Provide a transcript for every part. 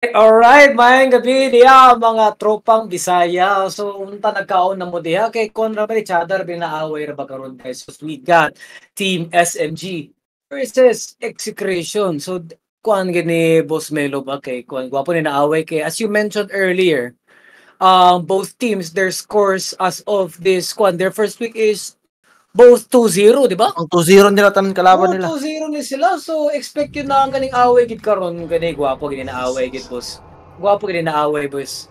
Alright, maayong gabi diha, mga tropang Bisaya. So unta nagkaon na mo diha kay kon ra ba ni Chadar binaaway ra ba karon, guys. So we got Team SMG versus Execration. So kuan gini, Boss Melo ba, kay kuan gwapo ni naaway kay as you mentioned earlier, both teams, their scores as of this kuan, their first week is both 2-0, di ba? Ang 2-0 nila tanan kalaban Oh, nila. 2-0 ni sila. So expect yun na ang ganing away gid karon, gani gwapo gini na away gid, boss. Gwapo gini na away, boss.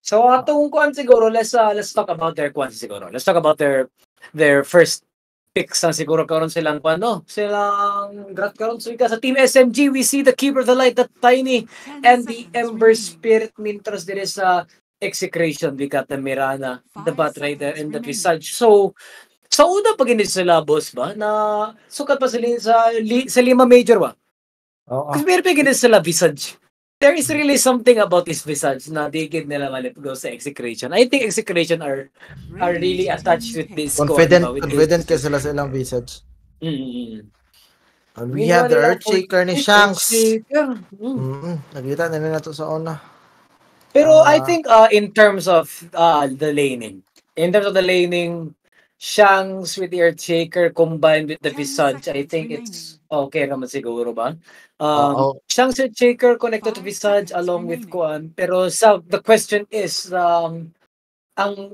So atong kuan siguro, let's talk about their kuan siguro. Let's talk about their first picks na siguro karon, silang kuan, no. Silang draft karon. So sa Team SMG, we see the Keeper of the Light, the Tiny and the Ember Spirit, mientras dire sa Execration, we got the Mirana, the Batrider and the Visage. So sa una pa gini sila, boss, ba na sukat pa sila sa Lima Major ba? Oo. Kasi meron pa gini sila Visage. There is really something about this Visage na di gid nila ma-let go sa Execration. I think Execration are really attached with this Confident, kuan ba, with confident this. Kay sila sa ilang Visage. And we Ginawa have the nila Earthshaker ni Shanks. Earthshaker. Nakita na nila to sa una. Pero I Ah. think in terms of the laning, Shanks with the Earthshaker combined with the Visage, I think it's okay naman siguro ba? Oo. Shanks Earthshaker connected to Visage along with Kuan. Pero sa the question is, ang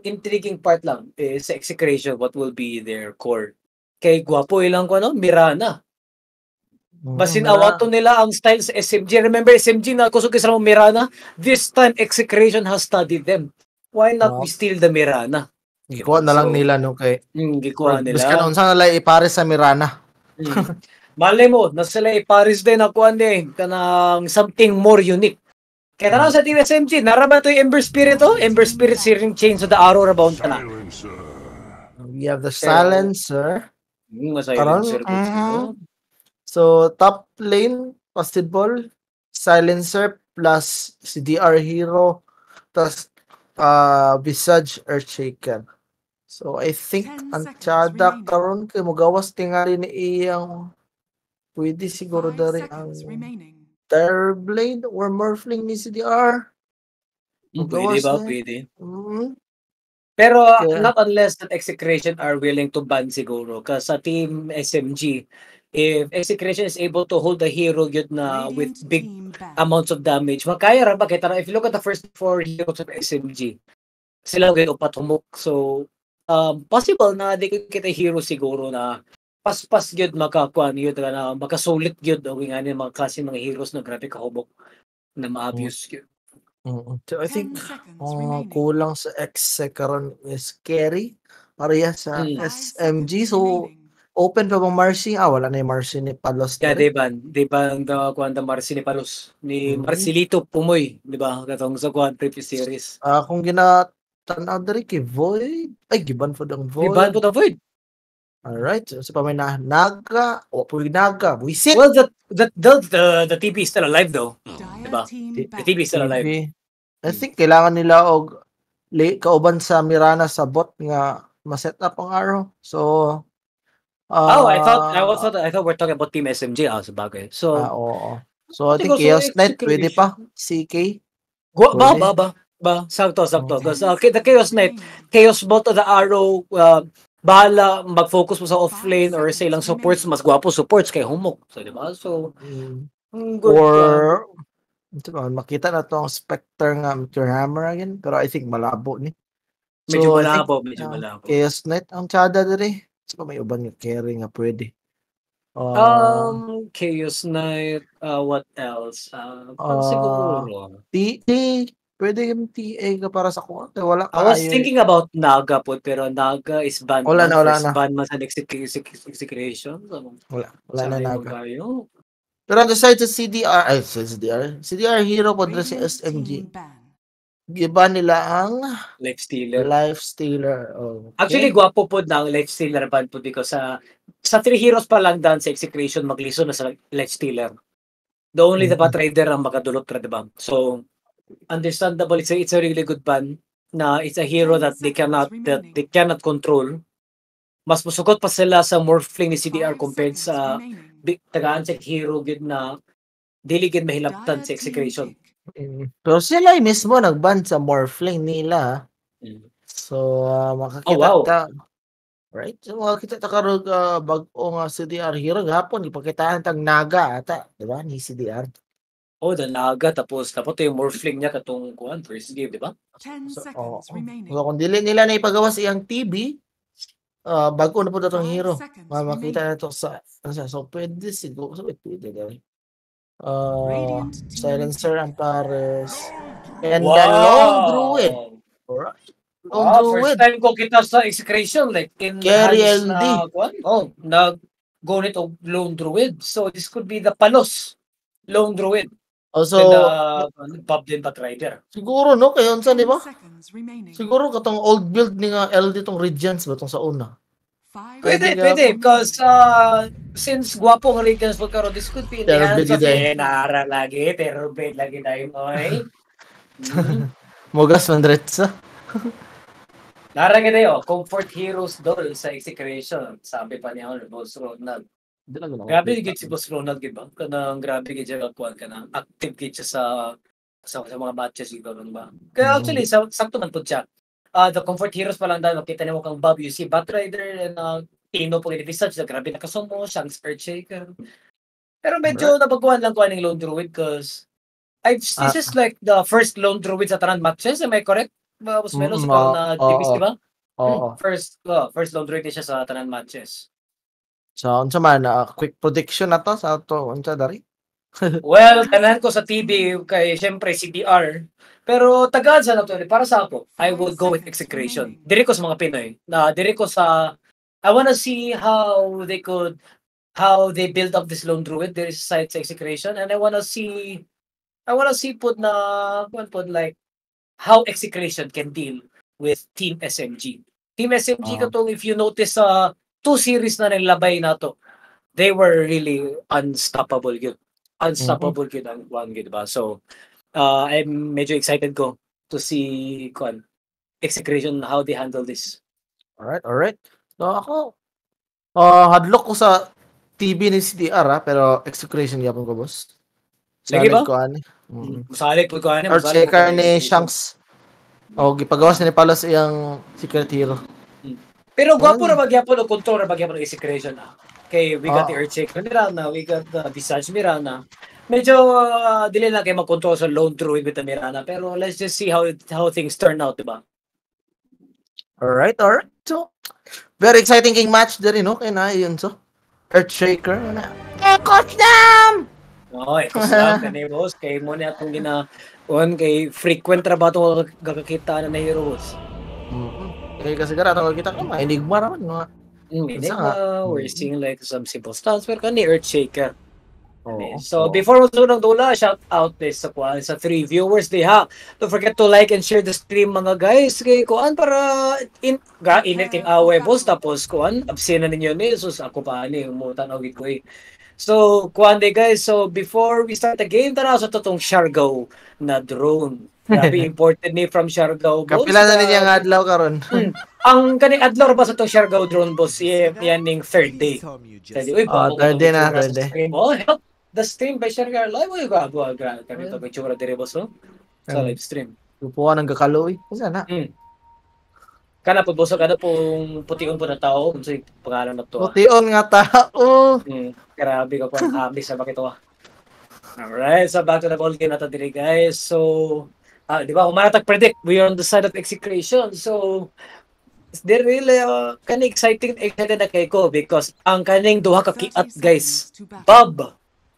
intriguing part lang is sa Execration, what will be their core? Kay gwapo ilang kuan, no? Mirana. Basin awato nila ang style sa SMG. Remember SMG na kusog kay sa Mirana? This time Execration has studied them. Why not Oo. We steal the Mirana? Gikuha na lang So, nila, no, kay Gikuha nila. Biskan unsa na lang ipares sa Mirana. Malay mo, nasa sila ipares din ako din kanang something more unique. Kaya tanaw sa Team SMG, nara ba ito yung Ember Spirit oh? Ember Spirit Searing Chains of the Arrow ra ba unta na? Silencer. We have the Silencer. Silencer. Karon. So top lane possible Silencer plus si DR Hero tas Visage Earthshaker. So I think ang tsada karon kay mogawas tingali ni iyang pwede siguro dari ang Terrorblade or Morphling ni CDR. Pwede Mogawas ba? na. Pwede. Pero not unless that Execration are willing to ban siguro. Kasi sa Team SMG, if Execration is able to hold the hero yun na with big amounts of damage, makaya ra ba? Kaya tara, if you look at the first four heroes of SMG, sila gyud upat humok. So, possible na di ko kita hero siguro na paspas gyud makakuan yun na makasulit gyud o nga ni mga klase mga heroes na grabe kahubok na ma-abuse gyud. So I think kulang sa Exec karon is carry pareha sa SMG. So open pa bang Marcy? Ah, wala na yung Marcy ni Palos Yeah, diri. di ban, di ba ang kuan the Marcy ni Palos ni Marcelito Pumoy, di ba? Katong sa kuan previous series. Ah, kung gina tan-aw diri kay Void, ay giban pod ang Di ban Void. po the Void. Alright, so sa pa may na Naga, o po Naga, buisit. Well, the TP is still alive though. Diba? The TP is still alive. TP. I think kailangan nila og kauban sa Mirana sa bot nga ma-set up ang arrow. So Oh, I thought we're talking about Team SMG. Ah, sa bagay. So, Ah, oo. So I think Siguro, so Chaos Knight pwede pa, CK. Gwa, ba, Pwede. Ba, ba, ba, sakto, sakto. Because the Chaos Knight, Chaos Bolt of the Arrow, bahala mag-focus mo sa offlane or sa ilang supports, mas gwapo supports kay humok. So, di ba? So, good. Or ito ba, makita na to ang Spectre nga Meteor Hammer again, pero I think malabo ni. Medyo So, I think, malabo, medyo malabo. Chaos Knight ang tsada diri. So may uban nga carry nga pwede. Chaos Knight, what else? Siguro. TA, pwede yung TA ka para sa kuwan. Wala I was kaayo. Thinking about Naga po, pero Naga is banned Wala man, na, wala first na. Ban man sa Execration. So, Wala, wala na sanay mo Naga. Kayo. Pero on the side sa CDR, ay sa CDR, CDR hero po si SMG. Giba nila ang Life Stealer. Life Stealer. Okay. Actually, gwapo po na ang Life Stealer ban po because sa three heroes pa lang dan sa Execration, magliso na sa Life Stealer. The only the Batrider ang makadulot ra, diba? So, understandable. It's a really good ban na it's a hero that they cannot control. Mas musukot pa sila sa Morphling ni CDR compared sa tagaan sa hero gid na Dili gid mahilabtan si Execration. Pero sila ay mismo nagban sa Morphling nila. So makakita ta, right? So makakita ta karon bag-o nga CDR hero gahapon gipakitaan tag Naga ata, di ba? Ni CDR. Oh, the Naga, tapos tapos yung Morphling niya katong kuan first game, di ba? 10 So, seconds oo. Remaining. So kung dili nila na ipagawas iyang TB, bag-o na pud atong 5 hero. Seconds Makita remaining. Na to sa sa so pwede siguro, so pwede dali. Radiant team Silencer pick. Ang Pares. And the Lone Druid. Alright. Lone Wow, first Druid. Time ko kita sa Execration, like in Carry hands LD. na kuan. Oh, nag go nito Lone Druid. So this could be the Palos Lone Druid. Oh, so So, the Bob din Batrider. Siguro no kay unsa, di 10 ba? Seconds remaining. Siguro katong old build ni nga LD tong Radiance ba tong sa una. 5 Pwede, Pwede pwede. gapon. Because since gwapo ang Radiance po karon, this could be in the Terror hands Blade of yun eh. eh, nara lagi, Terror Blade lagi tayo, oy. Mogas man diretso. Nara kita yo, Comfort Heroes dol sa Execration. Sabi pa niya, Boss Ronald. Grabe gid si Boss Ronald, gid ba? Kanang grabe gid siya kuan, kanang active gid siya sa mga matches gid karon ba. Kaya actually sa, sakto man pud siya. The Comfort Heroes pa lang dahil makita nimo kang Bob, you see Batrider and Tino po gid Visage, na grabe nakasumo, siyang Earthshaker. Pero medyo nabaguhan lang ko aning Lone Druid cause I've this is like the first Lone Druid sa tanan matches, am I correct? Boss Melo, sa karon na DPs, di ba? Oo. First Lone Druid ni siya sa tanan matches. So unsa man, quick prediction na to sa ato, unsa dari? Well, tanan ko sa TV kay syempre CDR. Pero tagaan sa nato para sa ako, I 5 would go with seconds Execration. remaining. Diri ko sa mga Pinoy. Na diri ko sa I wanna see how they build up this Lone Druid. There is side sa Execration and I wanna see pud na kuan pud, like how Execration can deal with Team SMG. Team SMG katong if you notice sa two series na nilabay nato, they were really unstoppable gyud. Unstoppable gyud ang kuan gyud ba. So I'm medyo excited ko to see kuan Execration, how they handle this. Alright. So ako, hadlok ko sa TB ni CDR ah, pero Execration gyapon ko, boss. Lagi Salig ba? ko ani. Musalig pud ko ani, musalig pud ko Earthshaker ni ni Execration. Shanks. O gipagawas ni Palos iyang secret hero. Pero gwapo Well, ra magyapon og control ra magyapon og Execration ah. Kay we got the Earthshaker Mirana, we got the Visage Mirana. Medyo dili lang kay mag-control sa Lone Druid with the Mirana, pero let's just see how things turn out, di ba? Alright. So, very exciting king match diri no kay na yun so. Earthshaker na. Echo Slam! Oo, Echo Slam kani, boss, kay mo ni atong gina kuan kay frequent ra ba itong gakakita na na hero, boss. Kay kasi gara atong kita ko mga enigma ra man mga unsa Enigma, nga. We're seeing like some simple stunts pero kani Earthshaker. Oo. So before mo ng dula, shout out this sa kuan sa three viewers diha. Don't forget to like and share the stream, mga guys, kay kuan para in ga init king away, boss, tapos kuan absent na ninyo ni sus ako pa ani umutan og ko eh. So kuan day, guys, so before we start the game, tara sa totong Siargao na drone. Grabe, imported ni from Siargao, boss. Kapila na niya nga adlaw karon. Ang kaning adlaw ra ba sa tong Siargao drone, boss, yan ning third day. Third day. Uy, Ah, gwapo third day na, itong tsura third sa day. stream. Oh, help the stream by Siargao Live. Uy, gwapo, grabe kami ito may tsura dire, boss, oh, sa live stream. Upuan ang gakaloy. Unsa na? Kana po, boss, kada pong pution po na tao, kung sa pangalan na to, ah. Pution nga tao. Grabe ka po, ang amis sa bakit ah. Alright, so back to the ball game natin diri, guys. So, di ba, humanatag predict, we are on the side of Execration. So, they're really kani exciting, excited na kay ko because ang kaning duha ka 30 kiat, guys. Seconds to battle. Bob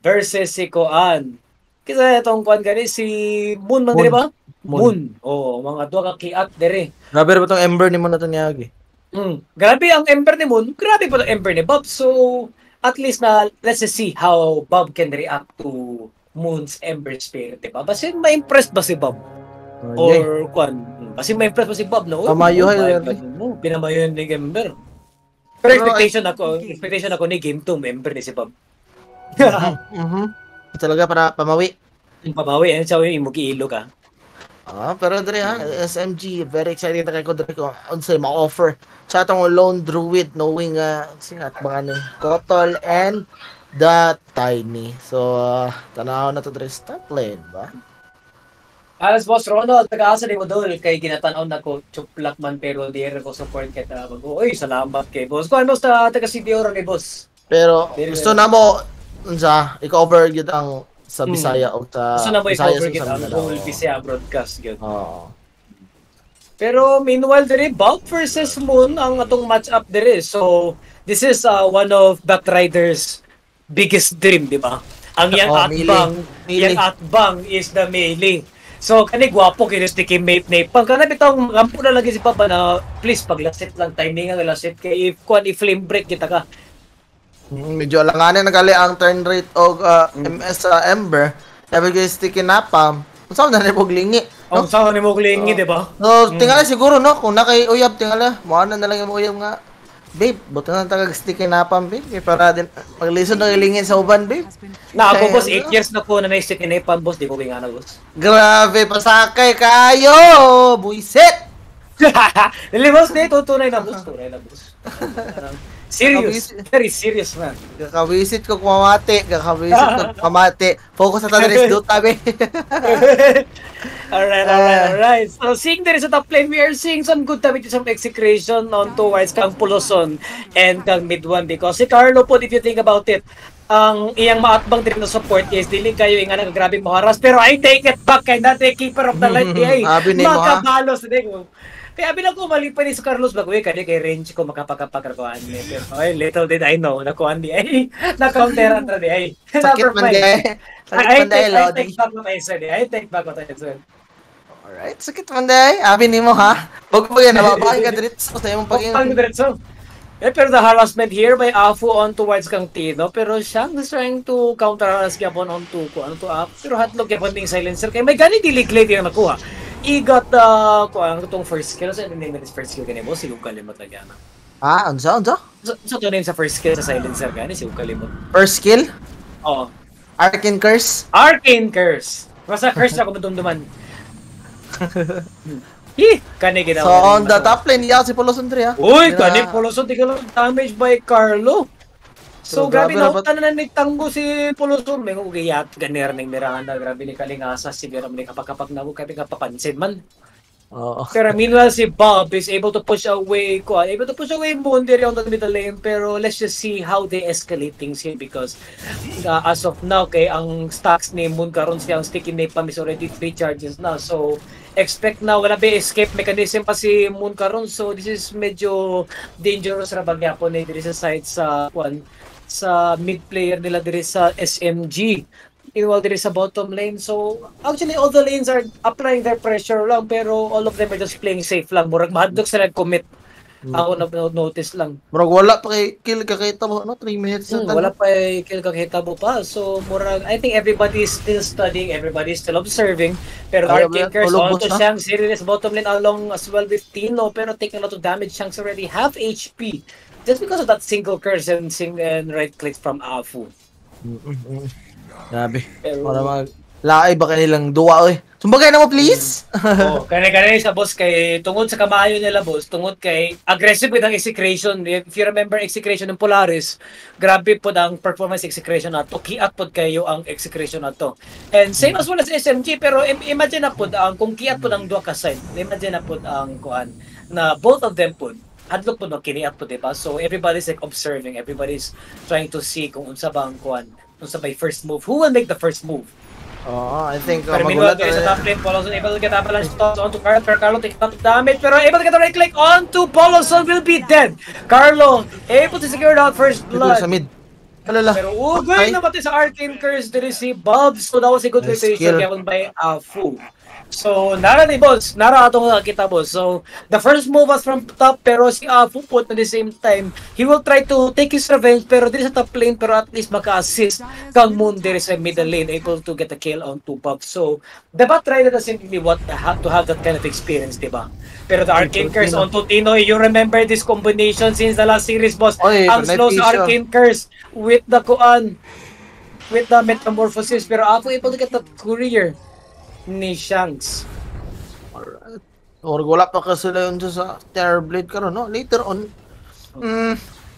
versus si Koan. Kisa itong kuan gani si Moon man Moon. diri ba? Moon. Moon. Oh, mga duha ka kiat diri. Grabe ra ba tong Ember ni mo na to niyagi? Grabe ang Ember ni Moon, grabe pa ang Ember ni Bob. So, at least na let's just see how Bob can react to Moon's Ember Spirit, di ba? Basin ma-impress ba si Bob? Oh, yeah. Or kuan, basin ma-impress ba si Bob no? Uy, Pamayuhay, oh my grabe. God, no, pinamayo ni Ember. Pero Pero expectation ako ni game 2, Ember ni si Bob. Talaga para pamawi. Yung pabawi, ano siya, yung imugi-ilo ka. Ah, pero dre ha, SMG, very excited na kay ko dre ko unsay ma-offer sa atong Lone Druid knowing sinat mga ni Kotol and the Tiny. So, tanaw na to diri sa top lane ba? Alas, Boss Ronald, taga-asa ni mo dol kay ginatanaw na ko chuplak man pero di rin ko support kay tabag. Oy, salamat kay boss. Kuan, boss, ta taga City Oro ni boss. Pero Very gusto na mo unsa i-cover gyud ang sa Bisaya o sa Gusto na mo Visayas i-cover ug gid sa ang Mindanao. whole Bisaya broadcast gyud. Oo. Pero meanwhile dire, Bob versus Moon ang atong match up dire. So this is one of Batrider's biggest dream, di ba? Ang iyang Oh, melee. atbang, Melee. iyang atbang is the melee. So kani gwapo kay sticky mate na pag kana bitong gampo na lagi si Papa na please paglasit lang, timing ang lasit kay if kuan i-flame break kita ka. Medyo alanganin na gali ang turn rate og MS sa Ember. Sabi ko sticky napam. Unsa man na ni lingi, no? Ang sa ni mo klingi, di ba? So, tingala siguro, no, kung nakay uyab, tingala, mo na lang yung uyab nga. Babe, buto na tagag sticky napam, babe. Kay para din paglisod na ilingin sa uban, babe. Has been Na ako, boss, Kaya, 8 years na ko na na-stick ni boss, di ko gingana, boss. Grabe, pasakay kayo! Buisit! Dili, boss, di tunay na, boss, tunay na, boss. Serious, very serious, man. Kakawisit ko kumamati, kakawisit ko kumamati. Focus na tayo sa Dota, be. Alright. So, seeing there is a top lane, we are seeing some good damage, some Execration on towards kang Puloson and kang mid one because si Carlo po, if you think about it, ang iyang maatbang din na support is dili kayo yung nga grabe mo harass, pero I take it back kay dati keeper of the light di ay Abi nimo, ha? makabalos di ko. Kaya abi lang ko mali pa ni si Carlos bago eh kani kay range ko makapagkapagrakuan ni, pero ay, little did I know nakuan di ay na-counteran ra di ay. Sakit man di ay. Sakit I man di ay, take, I Lodi. take back what I said. I take back what I said. Alright, sakit man di ay. Abi nimo ha. Wag mo yan, nababay ka diretso sa imong paging. Pag diretso. Eh, pero the harassment here by Afu on towards kang Tino. Pero siyang is trying to counter harass gyapon on to ko ano to Afu. Pero hatlog gyapon ding silencer kay may gani dili glaive yung nakuha. He got the ko ang itong first kill sa name is first kill gani mo siguro kalimot lagi ana. Ah, unsa unsa? So to name sa first kill sa silencer gani siguro kalimot. First kill? Oo. Arcane Curse? Arcane Curse. Basta curse na ako madumduman. Hi, kani ginawa. So on the top lane, yaw si Poloson 3 ha. Uy, kani Poloson di ka damage by Carlo. So, So, grabe grabe na na tanan na nagtanggo si Poloson. May ugiyat ganir ning Miranda, grabe ni kalingasa siguro ni kapag na mo kay kapapansin man. Oo. Pero meanwhile si Bob is able to push away ko, able to push away Moon diri on the middle lane, pero let's just see how they escalate things here because as of now kay ang stacks ni Moon karon siyang sticky napalm is already 3 charges na. So expect na wala ba escape mechanism pa si Moon karon, so this is medyo dangerous ra bagyapon ni diri sa side sa one sa mid player nila diri sa SMG. Meanwhile, diri sa bottom lane. So, actually, all the lanes are applying their pressure lang, pero all of them are just playing safe lang. Murag mahadlok sila commit. Ako na notice lang. Murag wala pa kay kill kakita mo, no? 3 minutes na Wala pa eh, kill kakita mo pa. So, murag, I think everybody is still studying, everybody is still observing. Pero Ayaw Arcane ba? Curse Tulog, onto boss, ha? Shanks, here is bottom lane along as well with Tino, pero taking a lot of damage. Shanks already half HP. Just because of that single curse and right click from Afu. Grabe. Pero, Para mag laay ba kanilang duwa oy. Sumbagay na mo, please. Oh, kani kani sa boss kay tungod sa kamayo nila, boss, tungod kay aggressive with ang Execration. If you remember Execration ng Polaris, grabe pod ang performance Execration nato. Kiat pod kayo ang Execration nato. And same as well as SMG, pero imagine na pod ang kung kiat pod ang duha ka side. Imagine na pod ang kuan na both of them pod hadlok pod magkiniat pod, diba? So everybody's like observing, everybody's trying to see kung unsa ba ang kuan, unsa ba first move, who will make the first move. Oo, I think Pero meanwhile, magulat there is a top lane. Poloson able to get avalanche toss onto Carlo. Pero Carlo taking out damage. Pero able to get the right click onto Poloson, will be dead. Carlo able to secure that first Dito blood. sa mid. Alala. Pero ugay Okay. namatay sa Arcane Curse diri si Bob. So that was a good Nice rotation kill. given by Afu. So, nara ni boss, nara atong nakita, boss. So, the first move was from top, pero si Afu po at the same time, he will try to take his revenge, pero diri sa top lane, pero at least maka-assist kang Moon diri sa middle lane, able to get a kill on two Bob. So, the Batrider doesn't really want to have that kind of experience, di ba? Pero the Arcane Curse onto Tino, you remember this combination since the last series, boss. Oy, Ang may slow sa piso. Arcane Curse with the kuan, with the Metamorphosis, pero Afu able to get that courier ni Shanks. Alright. Or wala pa kasi sila yun sa Terrorblade karon, no? Later on.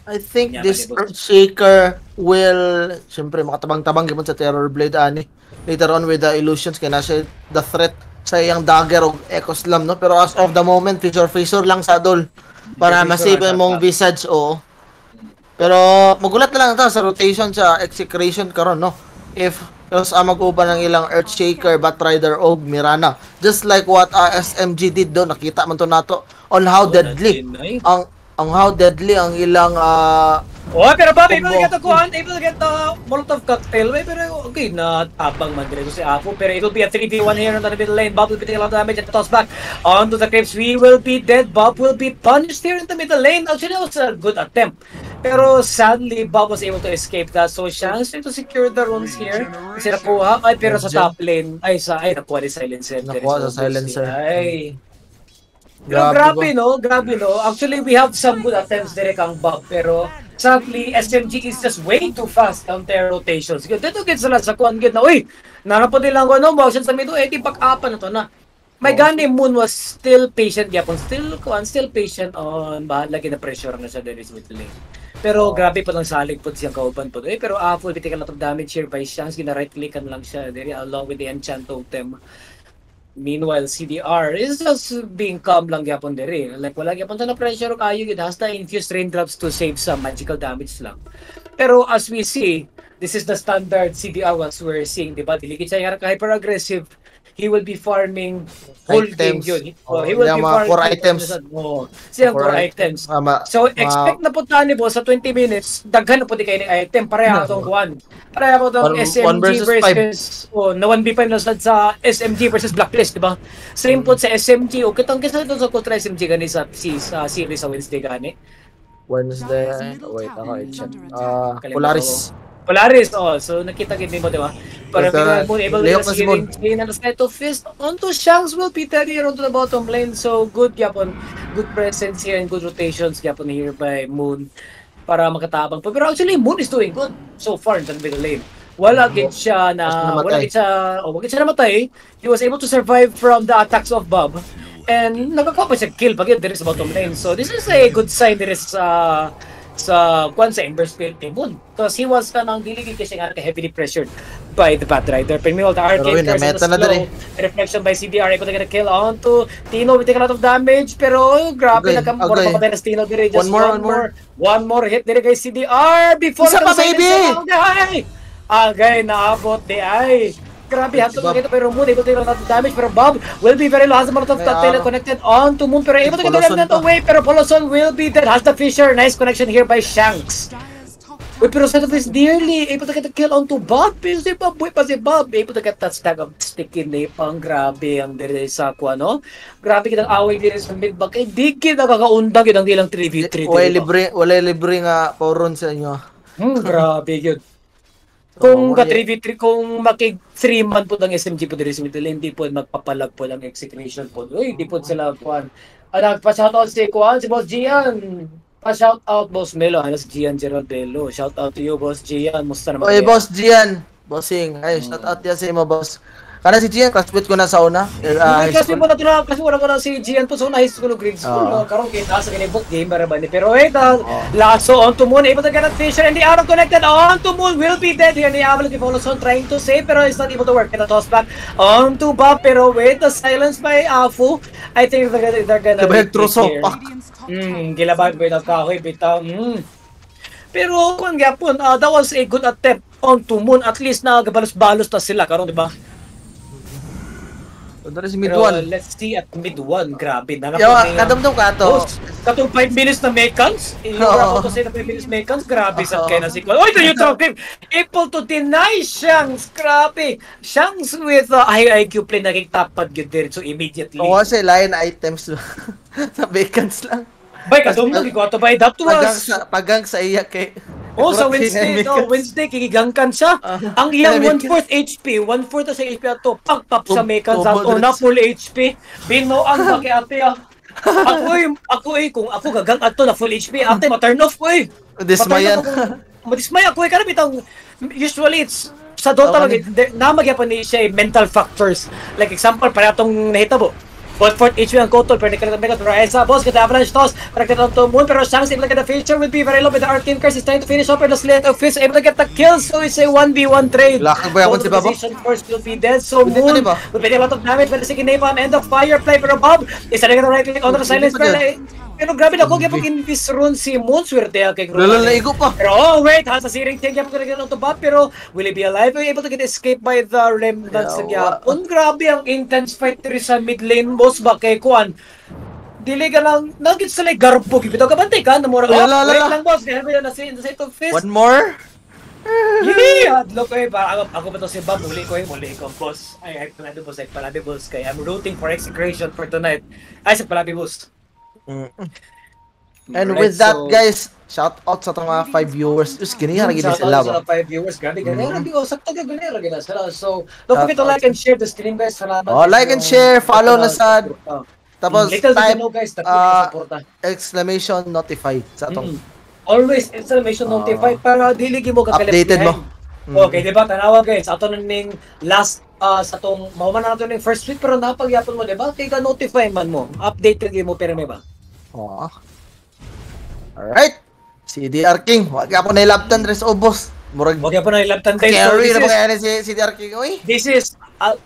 I think Yeah, this malibot. Earthshaker will siyempre makatabang-tabang gyud sa Terror Blade ani later on with the illusions kay na siya the threat sa iyang dagger og Echo Slam, no? Pero as of the moment, Fissure Fissure lang sa dol para Fissure ma-save lang imong sa- Visage, oo. Pero magulat na lang ta sa rotation sa Execration karon, no, if tapos mag-uban ng ilang Earthshaker, Batrider og Mirana, just like what SMG did do. Nakita man to nato on how deadly na-deny. ang how deadly ang ilang Oh, pero Bob, able to combo. Get the kuhan, able to get the Molotov cocktail. May pero okay, na tabang man diretso si Apo. Pero it will be a 3v1 here on the middle lane. Bob will be taking a lot of damage and toss back onto the creeps. We will be dead. Bob will be punished here in the middle lane. Actually, that was a good attempt. Pero sadly, Bob was able to escape that. So, chance to secure the runes here. Kasi nakuha. Ay, pero sa top lane. Ay, sa, ay, nakuha ni Silencer. Nakuha sa Silencer. Ay. Pero grabe, no? Grabe, no? Actually, we have some good attempts direct ang Bob. Pero sadly, SMG is just way too fast on their rotations. Dito gid sila sa kuan gid na, uy, narapod nilang ano, motion sa middle, eh, di back-upan na to na. May gani Moon was still patient gyapon, still kuan, still patient on bahala na pressure na siya diri sa middle lane. Pero grabe pa lang salig pod siyang kauban pod. Eh, pero Apple will take a lot of damage here by Shanks. Gina right click lang siya diri along with the enchant totem. Meanwhile, CDR is just being calm lang gyapon diri. Like wala gyapon sa na pressure kayo gid, hasta infused raindrops to save some magical damage lang. Pero as we see, this is the standard CDR was we're seeing, di ba? Dili gid siya ka hyper aggressive. He will be farming whole game Items. Yun. Oh, He will yung be mga farming core items. Oh, siyang core items. So expect na po tani bo sa 20 minutes, daghan na po di kayo ng item. Pareha atong kuan. Pareha po itong SMG One versus five. Versus, oh, na 1v5 na sad sa SMG versus Blacklist, di ba? Same po sa SMG. O kitang kisa ito sa kontra SMG gani sa si sa series sa Wednesday gani. Wednesday. Wait, ako i-check. Ah, Polaris. Polaris, oh. So nakita gid mo, di ba? Para Basta, mo able layok to na si Moon. Chain and the Sleight of Fist onto Shanks will be dead here onto the bottom lane. So good gyapon, good presence here and good rotations gyapon here by Moon para makatabang pa. Pero actually Moon is doing good so far in the middle lane. Wala gid siya na Basta namatay. Wala gid siya, oh, wala gid siya namatay. He was able to survive from the attacks of Bob. And nakakuha pa siya kill pag yun diri sa bottom lane. So this is a good sign diri sa kwan sa Ember Spirit ni Moon. Because he was kanang dili gid kasi nga heavily pressured by the Batrider. Pero meanwhile, the Arcane Pero yun, Curse and na-meta the na slow diri. Reflection by CDR able to get a kill onto Tino. We take a lot of damage pero grabe, nagkamura pa na si Tino diri. Just One more, one more. One more hit diri kay CDR before Isa pa, the baby! Ay! Agay, naabot di ay. Grabe, hanto Bob. Kita pero Moon able to take a lot of damage pero Bob will be very low. Has a lot of May cocktail araw. Connected on to Moon pero able to get the Poloson remnant pa. Away pero Poloson will be dead. Has the Fissure. Nice connection here by Shanks. Dire's top Uy, pero Sleight of Fist nearly able to get the kill onto Bob. Pero si Bob, buhay pa si Bob. Able to get that stack of sticky napalm. Grabe ang dire sa kuha, no? Grabe kitang away dire sa mid back. Eh, di gid nakakaundang yun ang ilang 3v3 Walay dire ba? Libre, walay libre nga poron sa inyo. Grabe yun. Kung So, ka 3v3, kung makig 3 man po ng SMG po dire sa middle, hindi po magpapalag po lang Execration po. Uy, di po sila kuan. Ah, nagpa-shoutout si kuan, si Boss Gian. Pa-shoutout Boss Melo, ano si Gian Geraldello. Shout out to you, Boss Gian. Musta naman Oy, kayo? Boss Gian. Bossing. Ay, shout out yan sa imo, boss. Kana si Gian, classmate ko na sa una. Ay, high kasi school. mo na na kasi wala ko na si Gian po sa una high school o grade school. Oo. No? Karon kita sa kini book game para ba ni. Pero wait, lasso onto Moon, able to get a Fisher and the arrow connected onto Moon will be dead here. The Avalanche Follows trying to save pero it's not able to work. Kita toss back onto Bob pero wait, the silence by Afu. I think they're gonna Diba retreat nagtruso here. pa? Radiant's top Gilabag ba yung kahoy bitaw. Pero kung gyapon, that was a good attempt onto Moon. At least nagabalos-balos na sila karon, di ba? So, dari si mid Pero one. let's see at mid one, grabe na. Yawa, kadumdum ka to. Host, katong 5 minutes na mechans, yung Oo. to say na 5 minutes mechans, grabe sa Oo. kaya na si Oy, the neutral clip! Able to deny Shanks, grabe! Shanks with high IQ play naging tapad yun diretso immediately. Oo, kasi line items sa vacants lang. Bay, kadumdum, ikaw ato ba? That Pagang was sa pagang sa iya kay Oh, sa Kurap Wednesday, siya, no, Wednesday, kigigangkan siya. Ang iyang Mechans. 1/4 HP, 1/4 sa HP ato, pagpap sa mechans tubo ato na diretso. Full HP. Binuang pa kay ate ah. Ako eh, ako eh, kung ako gagang ato na full HP, ate, ma-turn off ko eh. Dismayan. Madismaya ako eh, kana bitang, usually it's, sa Dota, Okay. oh, namagyapan ni siya eh, mental factors. Like example, para atong nahitabo. Both 4th HP ang Kotol, pero nikalit ang Mega pero Esa, boss, get the avalanche toss. Connected onto Moon, pero Shanks able to get the feature will be very low with the Arcane Curse. Is trying to finish up pero the Sleight of Fist able to get the kill. So it's a 1v1 trade. Lakag ba yakon si Babo? Position first will be dead. So Pwede pa, Moon di ba? will be a lot of damage pero sige Napalm and the Firefly, pero Bob is a right click on the silence pa pero, dyan. Pero grabe na ko gyapon invis run si Moon, swerte kay Lalo na igo pa. Pero oh wait, has a searing chain gyapon gonna to Bob, pero will he be alive? Will he able to get escape by the remnants Yeah, gyapon? Grabe ang intense fight diri sa mid lane, boss, ba kay kuan. Dili ka lang nagit sa like garbo bitaw ka bantay ka na mura. Oh, Lala, wait lala. Lang boss, kaya na si sa fist. One more? Yeah, adlok ko eh. Para ako ba to si Bob, muli ko eh, muli ko, boss. Ay, ay, palabi boss, ay, palabi boss. Kay I'm rooting for Execration for tonight. Ay, sa palabi boss. And Alright, with that, guys, shout out sa itong mga 5 viewers. Diyos, ginihan lagi Shout sila out ba? sa 5 viewers. Grabe, ganyan. Grabe, oh, sakto ka, ganyan, ganyan sila. So, don't forget to Shout out. Like and share the stream, guys. Salamat. Oh, like and share, follow na sad. Oh. Tapos Little did you type know, guys, dako suporta. Exclamation notify sa atong Always exclamation notify para dili gyud mo kakalip Updated mo. behind. Okay, di ba? Tanawa guys, ato na ning last sa tong mahuman na nato ning first week pero napagyapon mo, di ba? Kay ka notify man mo. Updated gyud mo pero may ba? Oo. Alright. Si DR King, wag ako na ilabtan res ubos. Murag Wag gyapon na ilabtan guys. So, carry this na ba is, kaya ni si CDR King oy?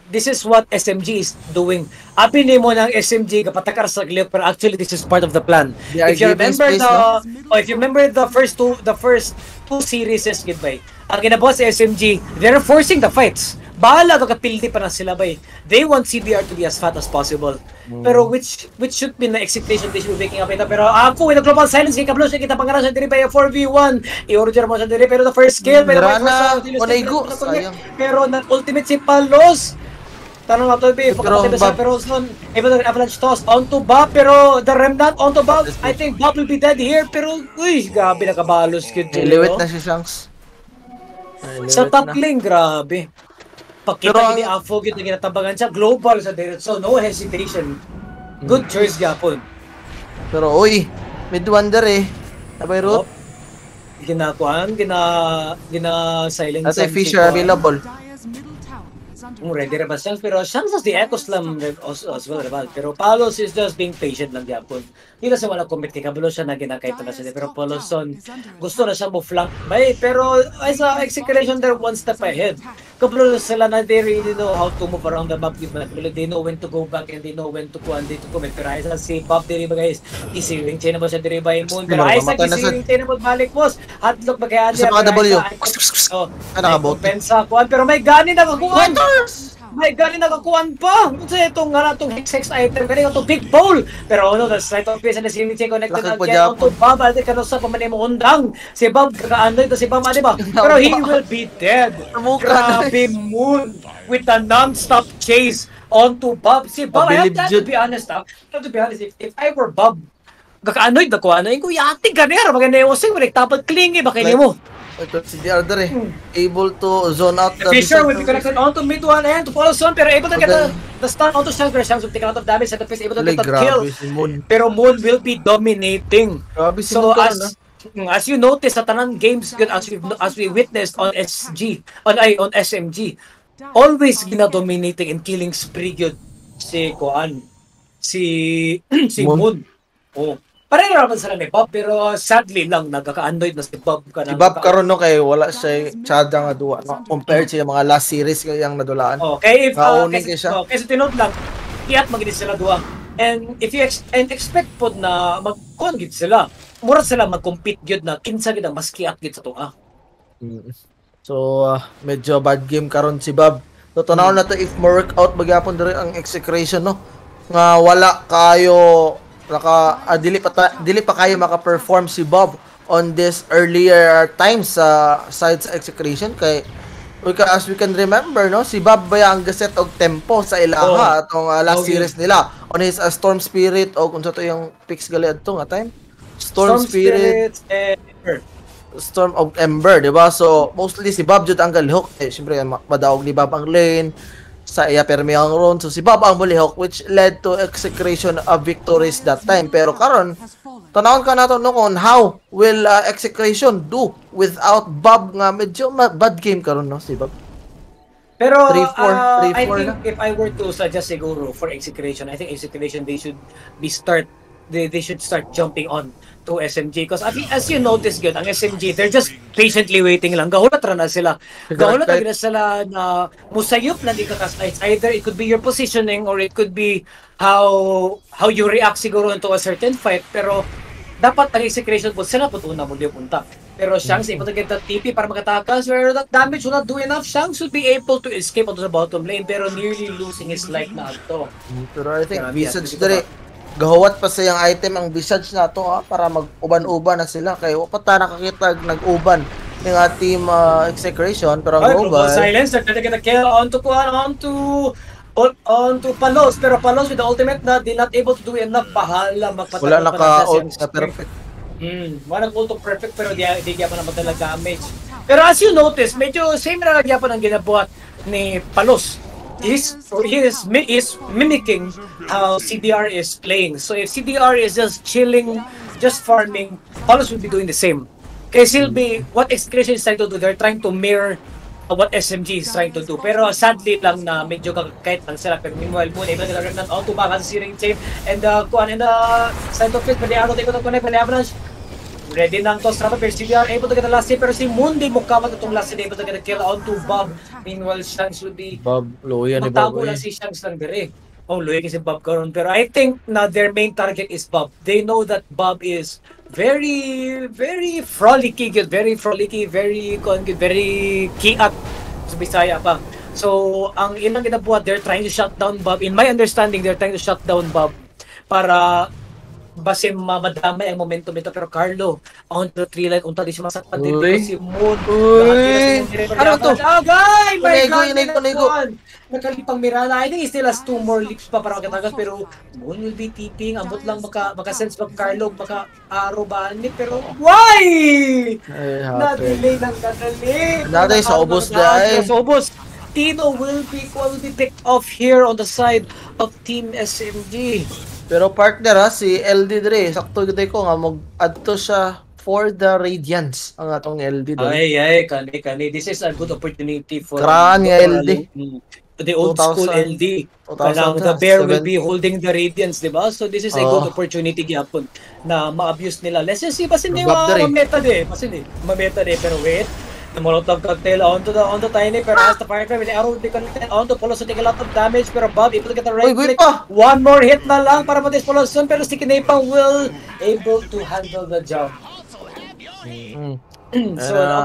This is what SMG is doing. Apin nimo ng SMG kapatakar sa glip pero actually this is part of the plan. They are If you giving remember space, the oh, if you remember the first two series gid bay. Ang ginabuhat sa SMG, they're forcing the fights. Bahala ka kapildi pa na sila bay. They want CDR to be as fat as possible. Pero which should be na expectation they should be making up ito. Pero ako with the global silence kay kablo siya kita pangaran siya diri by 4v1. I-order mo siya diri pero the first kill pero Mirana, may first Onaigo, sayang. pero na ultimate si Palos. Tanong na to, be, Pero, pero Bob- pero son, able to avalanche toss onto Bob, pero the remnant onto Bob. I think Bob will be dead here, pero uy, grabe nakabalos kid. Niliwit na si Shanks. Sa Niliwit top na. Lane, grabe. Pagkita Pero ni Afo, gyud na ginatabangan siya, global sa diretso, no hesitation. Good choice gyapon. Pero uy, mid wonder eh. Nabay root. Oh. Ginakuan, gina gina silence. That's a Fisher available. Dire's middle tower is under Ready attack. ra ba siya? Pero Shams has the Echo Slam as well, diba? Pero Palos is just being patient lang gyapon. Hindi na siya wala commit kay kabalo siya na ginakita na siya. Pero Paloson, gusto na siya mo flank. Bay, pero ay sa Execration they're one step ahead. Kabalo na sila na they really know how to move around the map. Diba? They know when to go back and they know when to go and they to commit. Pero ay sa si Bob diri ba guys, isiling chain na ba siya diri by Moon. Pero ay sa Mamatay na isiling chain na ba balik boss. Hadlock ba kaya Sa mga Pero ay W. sa- Oh, Ah, nakabote. Pensa kuan pero may gani nakakuan. May gani nakakuan pa. Unsa itong nga natong hex hex item kani atong big bowl. Pero ano the sleight of fist and the ceiling chain connected Lakad pa again Japon. onto Bob. Ate kano sa pamanay mo undang. Si Bob kakaano ito si Bob ate ba? Pero he will be dead. Mukha na. Grabe Moon with the non-stop chase onto Bob. Si Bob, I have to, Pabilib to be honest, ah. I have to be honest, if I were Bob, kakaanoy na ko ano, ko yati ganero maganda yung using, wala tapad clingy ba kay mo? Ito si DR eh. Able to zone out The Fisher will be connected onto mid one and to follow Son, pero able to get the stun onto Shanks, pero Shanks will take a lot of damage and the Fist able to Like, get the kill. grabe si Moon. Pero Moon will be dominating. Grabe si So Moon karon, as you notice sa tanan games yun, as we witnessed on SG on ay on SMG, always gina-dominating and killing spree gyud si Kuan si si Moon. Moon. Oh. Pareho naman sila ni Bob pero sadly lang nagkaka-annoyed na si Bob ka Si Bob karon no kay wala siya tsada nga duwa no compared sa mga last series kay yang nadulaan. Okay, if Nauning kasi, kay siya. oh, kasi tinod lang, iyat magid sila duwa. And if you ex- and expect pod na mag-kuan gid sila. Mura sila mag-compete gyud na kinsa gid ang mas kiat gid sa tunga. So medyo bad game karon si Bob. So tanaw na to if mo work out magyapon diri ang Execration no. Nga wala kayo naka dili pa kayo maka-perform si Bob on this earlier times sa side sa Execration kay as we can remember no, si Bob baya ang gaset og tempo sa ilaha atong last series nila on his Storm Spirit o kung sa to yung picks gali adto nga time, Storm, Spirit, and Storm of Ember, di ba? So, mostly si Bob jud ang galihok. Eh, siyempre, madaog ni Bob ang lane sa iya permi ang ron. So, si Bob ang mulihok which led to Execration of victories that time. Pero karon, tanawon ka nato no kung how will Execration do without Bob nga medyo bad game karon no si Bob. Pero 3-4, I 3-4 think na. If I were to suggest siguro for Execration, I think Execration, they should start jumping on to SMG because as you notice good, ang SMG, they're just patiently waiting lang. Gahulat ra na sila. Gahulat ra na sila na musayop lang ikakas. It's either it could be your positioning or it could be how you react siguro into a certain fight, pero dapat ang Execration po sila po una mo punta. Pero Shanks able to get that TP para makatakas, pero that damage will not do enough. Shanks should be able to escape onto the bottom lane, pero nearly losing his life na ato. Pero I think Grabe, Visage dito diri gahuwat pa sa iyang item ang Visage na to ha, para mag-uban-uban na sila kay wa pa ta nakakita nag-uban ng team Execration, pero ang Ay, Global global Silence, they're trying to get a kill onto Kuan, onto Palos, pero Palos with the ultimate na di not able to do enough. Bahala magpatagal Wala pa naka na siya ult si na perfect. Wala ult perfect, pero di gyapon na madala damage. Pero as you notice, medyo same na gyapon ang ginabuhat ni Palos. He is mimicking how CDR is playing. So if CDR is just chilling, just farming, Palos will be doing the same. Kay silbi, what Execration is trying to do, they're trying to mirror what SMG is trying to do. Pero sadly lang na medyo kahit lang sila. Pero meanwhile, Moon able to get a remnant auto back sa Searing Chain and the kuan and the side of it, but the arrow take to connect with the avalanche. Ready na ang toss pero CDR able to get the last hit, pero si Moon di mukawat itong last hit, able to get a kill onto Bob. Meanwhile, Shanks would be Bob, luya ni Bob magtago lang eh. si Shanks lang dire. Oh, luya kasi Bob karon, pero I think na their main target is Bob. They know that Bob is very, very frolicky gyud, very frolicky, very kuan gyud, very kiat sa Bisaya pa. So, ang ilang ginabuhat, they're trying to shut down Bob. In my understanding, they're trying to shut down Bob para basin madamay ang momentum ito, pero Carlo on the tree line, unta di siya masakpan dito Uy. Si Moon. Uy. Ano to? Agay! My Inego, God! inego, inego. Nakalipang Mirana. I think he still has two more leaps pa para makatagas, pero Moon will be TPing. Ambot lang maka sense mag Carlo, maka arrow ba ni, pero why? Ay, happy. Na-delay ng kadali. Naday, sa ubos na eh. Sa ubos. Tino will be picked off here on the side of Team SMG. Pero partner ha, si LD dire, sakto gid ko nga mag-adto siya for the Radiance ang atong LD doon. Ay, ay, kani, kani. This is a good opportunity for Kraan nga LD. The old school 2000, LD. Kanang the bear will be holding the Radiance, di ba? So this is a Oo. Good opportunity gyapon na ma-abuse nila. Let's just see, basin di Bob dere. Ma-meta di. Basin di, ma-meta di. Pero wait, the Molotov cocktail onto the Tiny, pero has the Firefly with the arrow will be connected onto Poloson, take a lot of damage, pero Bob able to get the right Uy, wait click. Pa! One more hit na lang para matay si Poloson, pero si Kinepang will able to handle the job. So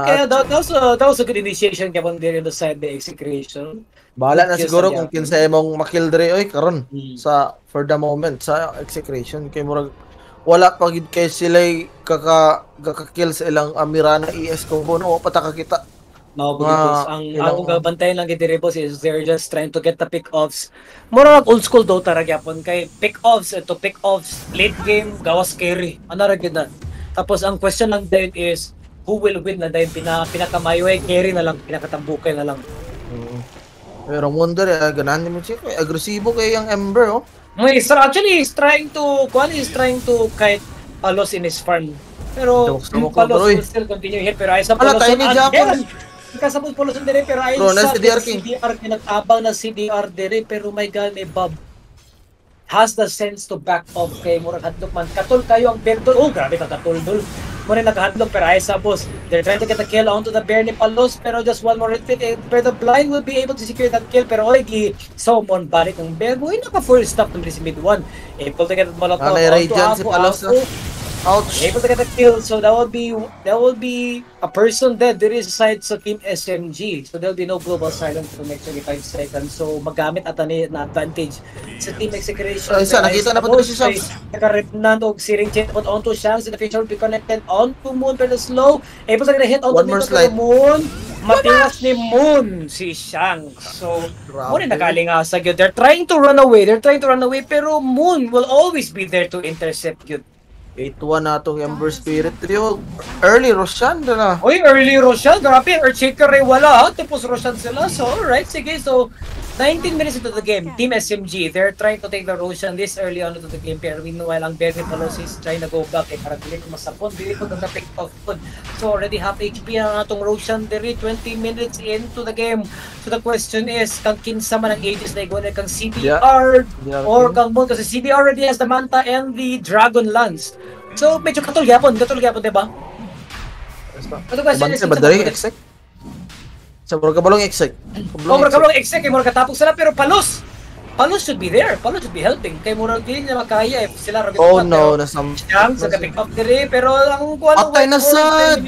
okay, that was a good initiation gyapon there on the side by Execration. Bahala na Yes, siguro yeah. kung kinsa imong makill dire oy karon sa for the moment sa Execration kay murag wala pa gid kay sila kaka kaka-kill sa ilang Mirana ES combo, no, wa pa ta kakita. Mao Mga boss. Ang akong gabantayan lang gid diri, boss, is they're just trying to get the pick offs. Mura old school Dota ra gyapon kay pick offs to pick offs, late game gawas carry. Ano ra gyud na. Tapos ang question lang din is who will win na dahil pinakamayo ay carry na lang, pinakatambukay na lang. Pero Wonder eh, ganahan mo siya kay agresibo kay ang Ember oh. May actually he's trying to kuan, he's trying to kite Palos in his farm. Pero Jokes na mo, Palos bro, eh. will still continue here, pero ay sa Ala, Palos tayo ni Japon. Kasabot Palos dire, pero ay Bro, sa nasa CDR King. CDR, kinagtabang na CDR dire, pero my God, may Bob has the sense to back off kay murag hadlok man. Katol kayo ang bear dol. Oh, grabe ka katol dol. Muna nakahadlok, pero ay sa boss. They're trying to get the kill onto the bear ni Palos, pero just one more hit eh, pero the blind will be able to secure that kill, pero oy gi summon balik ang bear. Uy, naka full stop naman si mid one. Able to get Molotov Ah, may onto Radiant si Apo, Palos, Apo. Ouch. Able to get a kill, so that will be a person dead. There is side sa Team SMG, so there'll be no Global Silence for next 25 seconds. So magamit ata ni na advantage sa Team Execration. Ay, isa, nakita na po si Shanks. Nakarepnan og Searing Chain put onto Shanks, and the future will be connected onto Moon, pero slow. Able to get a hit onto One more Mito, pero slide. Moon, matiwas ni Moon si Shanks. So, Grabe. Moon ay nakalingasag yun. They're trying to run away. They're trying to run away, pero Moon will always be there to intercept yun. 8-1 na itong Ember Spirit Trio. Early Roshan na. Uy, early Roshan. Grabe, Earthshaker ay wala ha. Tapos Roshan sila. So, alright, sige. So, 19 minutes into the game, Team SMG, they're trying to take the Roshan this early on into the game. Pero meanwhile, ang Benny Palos is trying to go back. Eh, para dili ko masapon, dili ko pick off pod. So already half HP ang atong Roshan diri, 20 minutes into the game. So the question is, kang kinsa man ang Aegis na igwan, kang CDR or kang Moon, kasi CDR already has the Manta and the Dragon Lance. So medyo katol gyapon, diba? So the question is, ba diri exec? Sa murag kabalong exec. Oh, murag kabalong exec kay murag katapok sila, pero Palos. Palos should be there. Palos should be helping. Kay murag dili niya makaya if sila ra. Oh no, nasa Shanks sa pick up diri, pero ang kuan Atay na sad.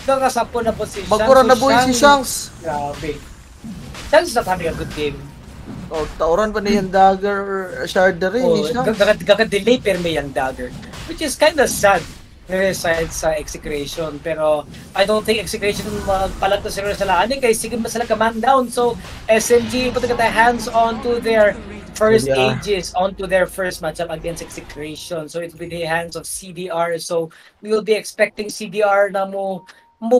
Nakasapon na po si Shanks. Bagura na buhi si Shanks. Grabe. Shanks is not having a good game. Oh, tauran pa niya yung dagger shard diri ni Shanks. Gaka-delay pero may yung dagger, which is kind of sad side sa Execration, pero I don't think Execration magpalag na siguro sila ani kay sige sila ka man down. So SMG able to get their hands onto their first Aegis, onto their first matchup against Execration. So it will be the hands of CDR. So we will be expecting CDR na mo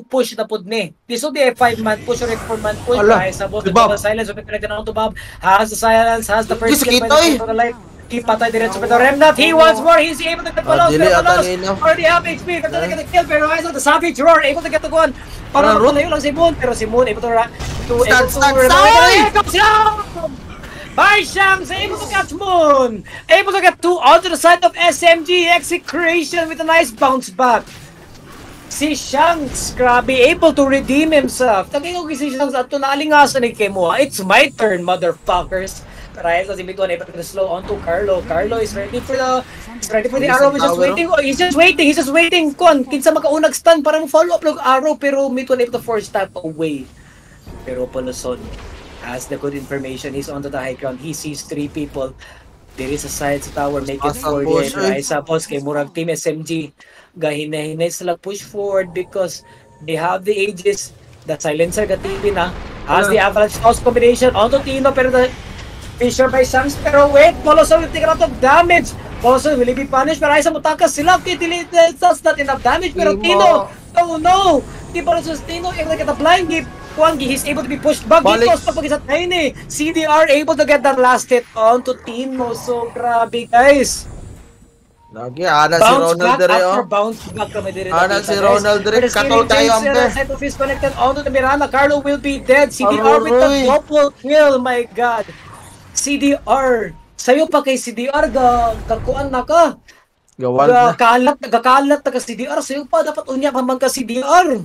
push na pud ni. This will be a 5-man push or a 4-man push. Guys, sa both the silence will be connected on to Bob. Has the silence, has the first kill by the light. Patay diretso pero Remnant, he wants more, he's able to get Palos, pero Palos already have HP, pero to get the kill, pero eyes on the Savage Roar, able to get the one. Para magpalayo lang si Moon, pero si Moon able to stand, stand, stand! By Shanks, able to catch Moon, able to get two onto the side of SMG. Execration with a nice bounce back. Si Shanks, grabe, able to redeem himself. Tagay ko si Shanks at naalingasan ni Kemo. It's my turn, motherfuckers. Pero ayun, si Mituan able to slow onto Carlo. Carlo is ready for the arrow. He's just waiting. Oh, he's just waiting. He's just waiting. Kon, kinsa makaunag stun para mo follow up og arrow, pero Mituan able to force step away. Pero Poloson has the good information. He's onto the high ground. He sees three people. There is a side sa tower. Make it Asa four push, there. eh. Ay, sa boss kay murag Team SMG. Gahinay-hinay sila push forward because they have the Aegis. The silencer gatibi na. Has the avalanche toss combination onto Tino, pero the Fisher by Shanks, pero wait, Poloson will take a lot of damage. Poloson will he be punished? Pero ay sa mutakas sila, okay, that's not enough damage. Pero Timo. Tino, oh no! Di pa rin Tino, able to get the blind gift. Kwangi, he's able to be pushed back. Balik. Dito, sa pag sa Tiny. CDR able to get that last hit onto Tino. So grabe, guys. Lagi, ana si Bounce Ronald back dire, after oh. bounce back kami dire. Ana nakita, si guys. Ronald dire, Pero katol kayo, ampe. Set of his connected onto the Mirana. Carlo will be dead. CDR with the Aroy. Double kill. My God. CDR. Sayo pa kay CDR ga kakuan na ka. Gawal Ga na. Kalat gakalat na ka CDR. Sayo pa dapat unya pa man ka CDR.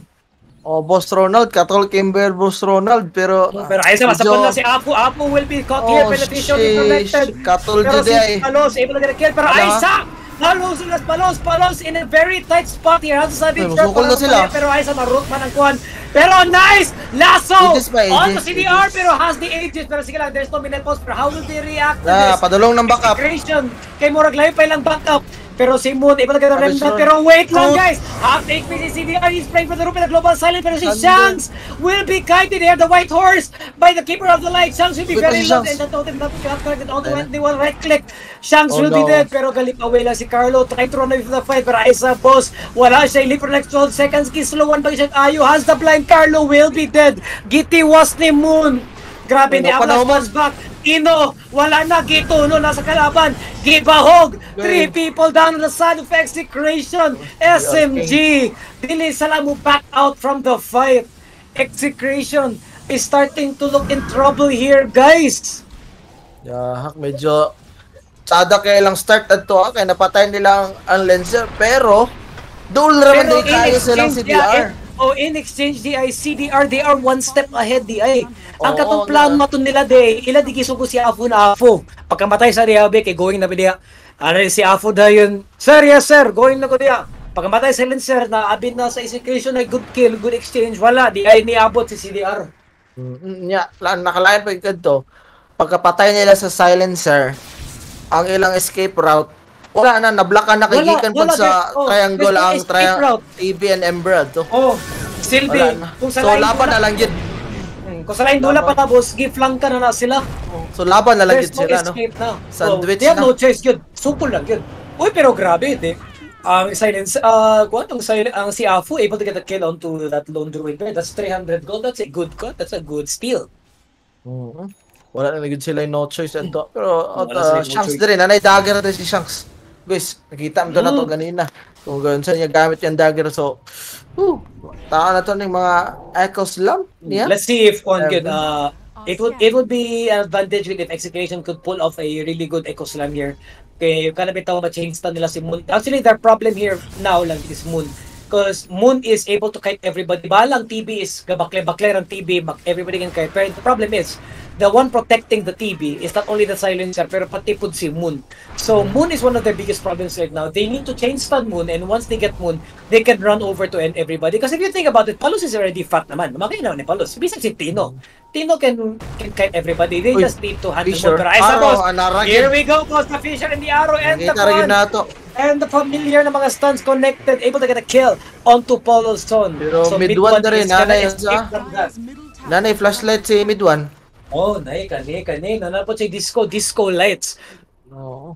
Oh, Boss Ronald, katol Kimber Boss Ronald, pero Pero ay sa masapon na si Apo. Apo will be caught here. Oh, Penetration will be sheesh. connected. Katol Pero jud si ay. Palos able to get a kill. Pero Ala. Isaac! Palos, Palos, Palos, Palos in a very tight spot here. Has the Savage Ay, masukol na sila. Pero Isaac na-root man ang kuwan. Pero nice! Lasso! Aegis pa, On to Aegis, CDR, Aegis. Pero has the Aegis. Pero sige lang, there's no minute pause. Pero how will they react to Na, this? Padulong ng backup. Execration! Kay Murag layo pa ilang backup. Pero si Moon, able to get a Sabi remnant. siya. Pero wait lang, Oh. guys! Half HP si CDR. He's praying for the roof and the global silence. Pero si Thunder. Shanks will be guided here. The white horse by the keeper of the light. Shanks will be Wait, very si low. Shanks. And the totem not connected onto Ayun. the one right click. Shanks Oh, will be no. dead. Pero galip away lang si Carlo. Trying to run away from the fight. Pero Isa boss, wala siya. Leap for the next 12 seconds. Kislowan pa siya. Ayo has the blind. Carlo will be dead. Giti was ni Moon. Grabe ni Ano pa Atlas naman? was back. Ino, wala na. Gito, no, nasa kalaban. Gibahog. Three people down on the side of Execration. SMG. Dili sila mo back out from the fight. Execration is starting to look in trouble here, guys. Yeah, medyo sada kaya lang start adto ah, kaya napatay nila ang Lancer, pero duol raman Pero day kayo silang yeah, CDR. In exchange, di ay CDR, they are one step ahead, di ay. Ang katong plano mato nila, di, ila di gisugo si Afu na Afu. Pagkamatay sa Diabe, kay going na ba diya? Ano si Afu dayon? "Sir, yes sir, going na ko diya." Pagkamatay sa Lancer, na abin na sa execution na good kill, good exchange, wala, di ay niabot si CDR. Yeah, nakalain pa yung kadto. Pagkapatay nila sa silencer, ang ilang escape route, wala na, nablockan na kay Wala, gikan pud wala, sa there's triangle no ang escape triangle route. TV and Emerald to. Oh, silbi, Wala na. kung sa So lain laban dula, na lang yun. Kung sa lain dula Laban. Patapos, giflank ka na sila. So laban na lang There's yun no sila, no? escape na. Sandwich Oh, they have na. no choice yun. Sukol lang yun. Uy, pero grabe, di. Ang silence, kuwan, ang si Afu able to get a kill onto that lone druid there. That's 300 gold. That's a good cut. That's a good steal. Wala na gud sila no choice adto. Pero Wala sila no Shanks choice. Diri nanay dagger na si Shanks. Guys, nakita mo to na to ganina. Kung ganoon sa niya gamit yung dagger, so whew, tao na to ning mga Echo Slam niya. Let's see if one could Seven. It would be an advantage if Execration could pull off a really good Echo Slam here. Kay kana bitaw ma-change stun nila si Moon. Actually, their problem here now lang is Moon. Because Moon is able to kite everybody. Balang TB is gabakle-bakle ang TB, everybody can kite. Pero the problem is, the one protecting the TB is not only the silencer, pero pati pud si Moon. So Moon is one of their biggest problems right now. They need to change stun Moon, and once they get Moon, they can run over to end everybody. Because if you think about it, Palus is already fat naman. Makina naman ni Palus. Bisag si Tino. Tino can kite everybody. They Uy, just need to handle Fisher. Moon. Pero ay sa Arrow, boss, anaragin. here we go, boss. The Fisher and the arrow and the Nakita ra gyud one. Nato. And the familiar na mga stuns connected, able to get a kill onto Poloson. Pero mid-one na rin, is gonna nanay, escape from that. Nanay flashlight si mid one. Oh, nay, kani, kani. Nanapot si disco, disco lights. Oo.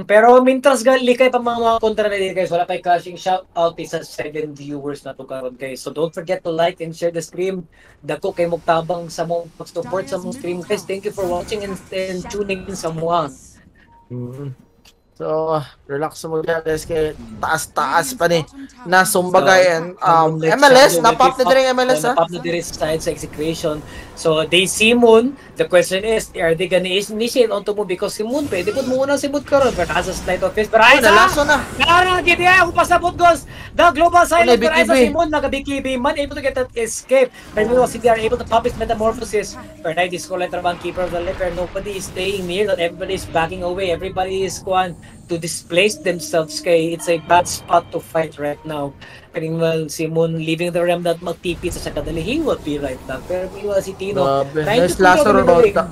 Pero mintras likay pa mga kontra na guys, wala pa clashing. Shout out sa 7 viewers na to karon, guys. So don't forget to like and share the stream. Dako kay mugtabang sa mong pag-support sa mong stream, guys. Thank you for watching and tuning in sa mua. So, relax mo dyan guys kay taas-taas pa ni nasumbagay and Moonlight MLS, Shadow will napop be na din ang MLS ha. Napop na diri sa side sa Execration. So they see Moon. The question is, are they gonna initiate onto Moon? Because si Moon, pwede po muna si Moon karon. But has a sleight of fist. Pero ay Oh, nalaso na. Nara, gidi ay, pasabot goes the global silence. Ano, Pero ay sa BKB? si Moon, naka-BKB man, able to get that escape. Pero meanwhile, si are able to pop his metamorphosis. Pero na disco light ang keeper of the light. Pero nobody is staying near that. Everybody is backing away. Everybody is kuan to displace themselves kay it's a bad spot to fight right now. Pero meanwhile, si Moon leaving the realm that mag-TP sa kadali, he will be right back. Pero meanwhile, si Tino, Grabe. trying Nice to control lasso the middle lane. Robota.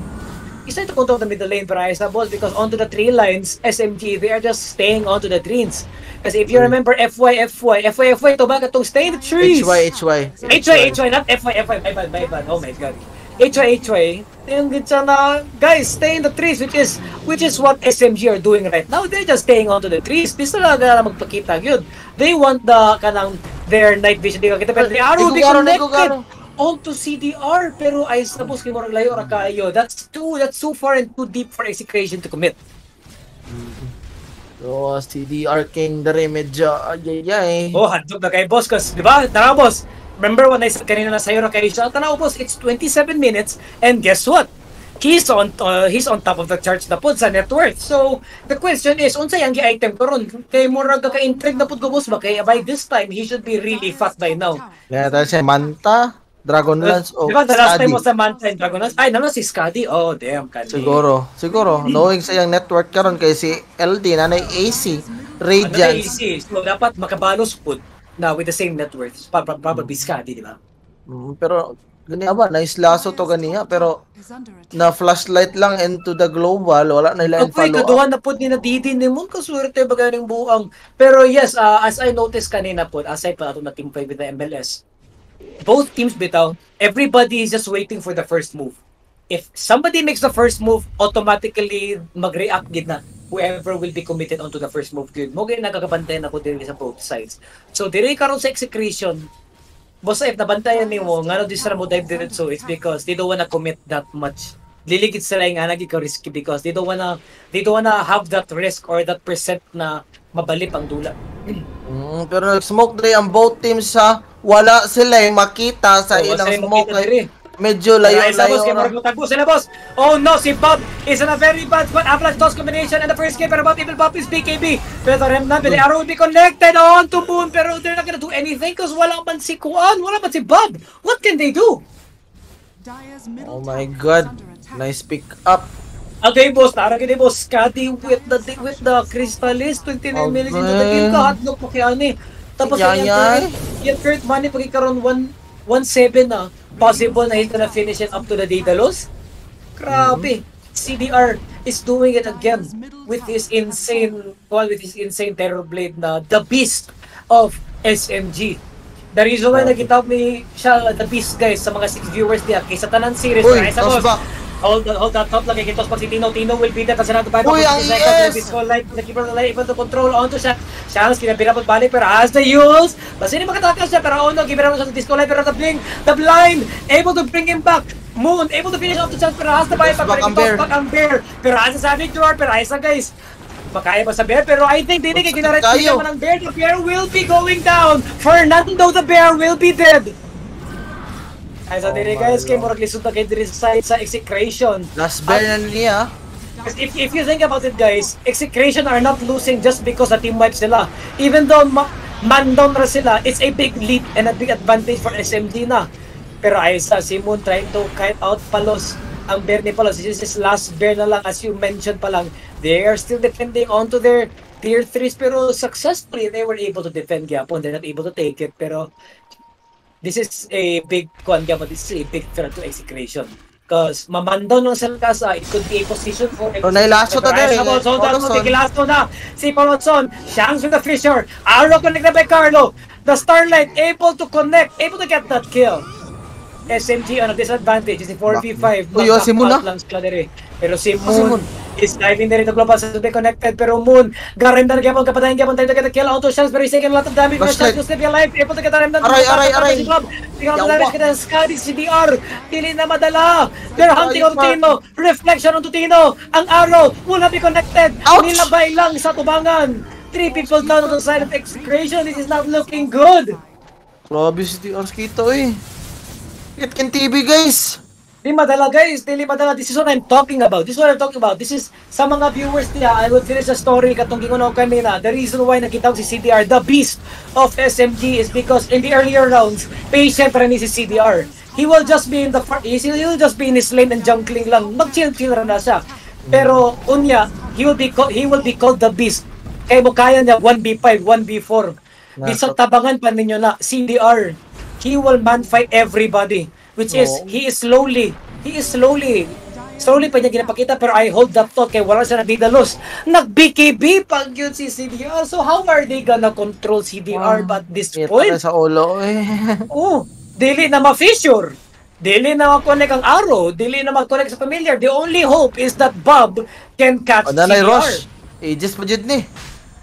He's trying to control the middle lane pero sa boss because onto the tree lines, SMG, they are just staying onto the trees. Kasi if you remember FY, FY, FY, FY, to ba katong stay in the trees? HY, HY. HY, HY, not FY, FY, my bad, my bad. Oh my God. HY, HY, yung gitsa na, guys, stay in the trees, which is what SMG are doing right now. They're just staying onto the trees. Di sila na magpakita yun. They want the, kanang, their night vision. Di ka kita, pero the arrow will be Igugaro na, connected igugaro. Onto CDR, pero I suppose kay murag layo ra kaayo. That's too far and too deep for Execration to commit. So, CDR King dere medyo ay ay ay. Oh, handog na kay boss kasi, di ba? Tara, boss. Remember when I said kanina na sa'yo na kayo siya? Tanaw, boss, it's 27 minutes and guess what? He's on top of the charts na pod sa net worth. So, the question is, unsay ang gi-item karon? Kay murag ka-intrigue na pod ko, boss ba? Kay by this time, he should be really fat by now. Kaya tayo siya Manta, Dragon Lance o Di ba? The last time Skadi. was sa Manta and Dragon Lance. Ay, naman si Skadi. Oh, damn, kani. Siguro, siguro knowing sa iyang network karon kay si LD nanay AC, Ano na Radiance. AC. So, dapat makabalos pod na with the same net worth. Probably Skadi, di ba? Pero ganiya ba nice lasso to ganiya pero na flashlight lang into the global, wala na ila Okay, follow up. kaduha na po ni na Didi ni Moon, kaswerte ba ganing buang. Pero yes, as I noticed kanina po, aside pa ato na team 5 with the MLS, both teams bitaw, everybody is just waiting for the first move. If somebody makes the first move, automatically mag-react gid na whoever will be committed onto the first move gid. Mo gid nagakabantayan ako diri sa both sides. So diri karon sa Execration, basta if nabantayan nimo ngano di sila mo dive diretso, it's because they don't wanna commit that much. Liligid sila yung anagi ka risky because they don't wanna have that risk or that percent na mabalip ang dula. Pero nag-smoke diri ang both teams sa wala sila yung makita sa So, ilang wala sila smoke makita kay diri. Medyo Ay, sa layo-layo boss, kay ra. murag mutagbo sila, boss. Oh no, si Bob is in a very bad spot. Avalanche toss combination and the first kill, pero Bob Evil Bob is BKB. Pero the Remnant, the arrow will be connected on to Moon, pero they're not gonna do anything because wala man si Kuan, wala man si Bob. What can they do? Oh my God. Nice pick up. Okay, boss, tara gini, boss. Skadi with the Crystallis, 29 minutes into the game ka, hadlok mo kay ani. Tapos Yay, yung yay. current money pag karon 1 1-7 na. Possible na he's gonna finish it up to the Daedalus. Grabe. CDR is doing it again with his insane Terror Blade na the beast of SMG. The reason why Grabe. nagitawag ni siya the beast, guys, sa mga six viewers niya kaysa tanan series Uy, right, sa toss boss. back. Hold that top lang kay pag si Tino. Tino will be there kasi nato Uy, ang ES! Disco light, the keeper of the light, able to control onto siya. Shanks, kinabira po balik, pero as the use, basta hindi makatakas siya, pero oh no, gibira mo siya sa disco light, pero the blink, the blind, able to bring him back. Moon able to finish off the chance pero has the buyback. Back Pero ang bear. Back ang bear. Pero asa sa Victor, pero ayos guys. Makaya pa sa bear, pero I think dili kay ginaret Kayo. Naman ang bear. The bear will be going down. Fernando the bear will be dead. Ay sa Oh dili my guys, kay Lord. murag lisod na kay diri sa side sa Execration. Last bear na niya. Because if you think about it guys, Execration are not losing just because the team wipe sila. Even though man down ra sila, it's a big lead and a big advantage for SMG na. Pero ay sa si Moon trying to kite out Palos. Ang bear ni Palos, this is his last bear na lang as you mentioned pa lang. They are still defending onto their tier 3s pero successfully they were able to defend gyapon. They're not able to take it pero this is a big kuan gyapon. This is a big threat to Execration. Because mamandaw lang sa kasa, it could be a position for Oh, nailaso ta diri. Pero Polozon. Gilaso na si Polozon. Shanks with the Fissure. Arrow connected by Carlo. The Starlight able to connect, able to get that kill. SMG on a disadvantage. It's a 4v5. Uy, oh, si Moon, Mag-knock out ah. lang sila diri. Pero si Oh, si Moon Moon. is diving diri to global to be connected. Pero Moon, garenda na gyapon, kapatayin gyapon, trying to get the kill onto Shanks, pero he's taking a lot of damage. Pero Flashlight. Shanks will still be alive, able to get the remnant. Aray, aray, aray. Tingnan mo Yawa. Damage kita sa Scotty, CDR. Dili na madala. They're hunting on Tino. Reflection onto Tino. Ang arrow will not be connected. Ouch! Nilabay lang sa tubangan. Three people down on the side of Execration. This is not looking good. Grabe si DR Skito eh. Get can TV guys. Di madala guys, dili madala. This is what I'm talking about. This is what I'm talking about. This is sa mga viewers niya, I will finish the story katong gingon ako kanina. The reason why nakita ko si CDR, the beast of SMG, is because in the earlier rounds, patient pa rin ni si CDR. He will just be in his lane and jungling lang. Mag-chill-chill ra na siya. Pero unya, he will be called the beast. Kay mo kaya niya 1v5, 1v4. Bisag tabangan pa ninyo na CDR. He will man fight everybody, which is Oo. He is slowly slowly pa niya ginapakita, pero I hold that thought kay wala siya nagdidalos. Nag BKB pag yun si CDR. So how are they gonna control CDR at this Ito point? na sa ulo eh. Oh, dili na ma-fissure. Dili na ma-connect ang arrow, dili na ma-connect sa familiar. The only hope is that Bob can catch O nanay CDR. Rosh. Aegis pa jud ni.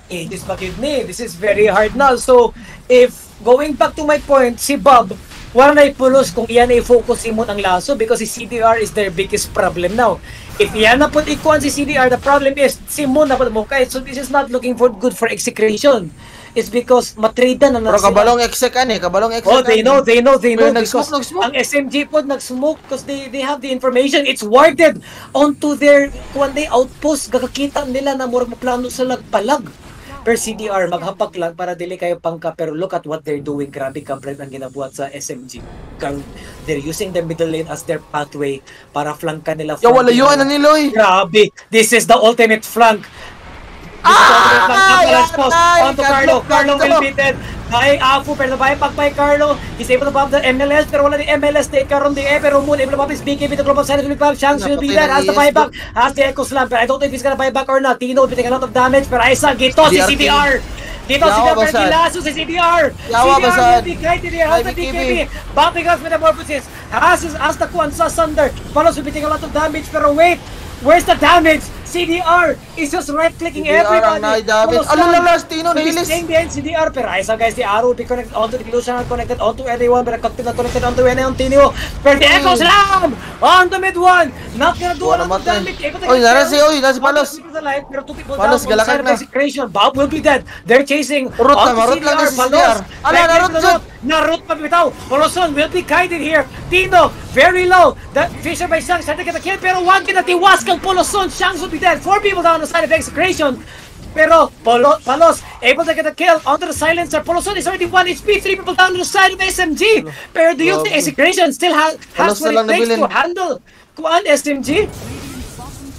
Aegis pa gyud ni. This is very hard now. So, if going back to my point, si Bob, wala na ipulos kung iyan na i-focus imon ang laso because si CDR is their biggest problem now. If iyan na pud ikuan si CDR, the problem is si Moon na pud mo kay. So this is not looking for good for Execration. It's because matrade na na Pero sila. kabalong exec ani, kabalong exec. Oh, they ani. know, they know, they know Pero because nag-smoke, nag-smoke. ang SMG po nag-smoke because they have the information. It's warded onto their kuan they outpost. Gakakita nila na murag maplano sa lagpalag. Per CDR, maghapak lang para dili kayo pangka, pero look at what they're doing. Grabe ka ang ginabuhat sa SMG. Kang they're using the middle lane as their pathway para flank ka nila. Ya wala yun na niloy. Grabe. This is the ultimate flank. This is the ultimate flank. Ah! Avalanche post Yatay! onto Carlo. Kadlok, Carlo will kadlok. be dead. Ay, Afu, pero nabahay pag Carlo. He's able to pop the MLS, pero wala ni MLS. Take karon di eh, pero Moon able to pop his BKB. The Global Silence will be pop. Shanks will be Napatay there. ng Has the ES buyback. Has the Echo Slam. Pero I don't know if he's gonna buy back or not. Tino will be taking a lot of damage. Pero Isa, gito si DRT. CDR. Dito si Yawa, CDR, pero basad. gilaso si CDR. Yawa, CDR basad. will be kited here. Has Ay, the BKB. BKB. Bumping us Metamorphosis. Has the Kwan sa Sunder. Palos will be taking a lot of damage. Pero wait. Where's the damage? CDR is just right-clicking CDR ang everybody. nai-damage. Palos Ano down. lang last, Tino, nailis. Staying behind CDR, pero isa guys, the arrow will be connected onto the Illusion, connected onto anyone, pero connected not connected onto anyone, Tino. Pero the Echo Slam! On the mid one! Not gonna do a Wala lot of namatay. damage. Able to Oy, get nara kills. si- oy, nara si Palos. Onto the alive, pero two people Palos, down on galakad side of na. Execration. Bob will be dead. They're chasing Urot na, onto marot lang CDR. na si Palos. CDR. Ala, Right narot click jud. na Narot pa bitaw. Poloson will be guided here. Tino, very low. The Fisher by Shanks trying to get the kill, pero wag kinatiwas kang Poloson. Shanks will be dead. Four people down on the side of Execration. Pero Palos able to get the kill onto the silencer. Poloson is already 1 HP. Three people down on the side of SMG. Pero do you think Execration still has Palos na what it lang takes nabilin. to handle kuan SMG?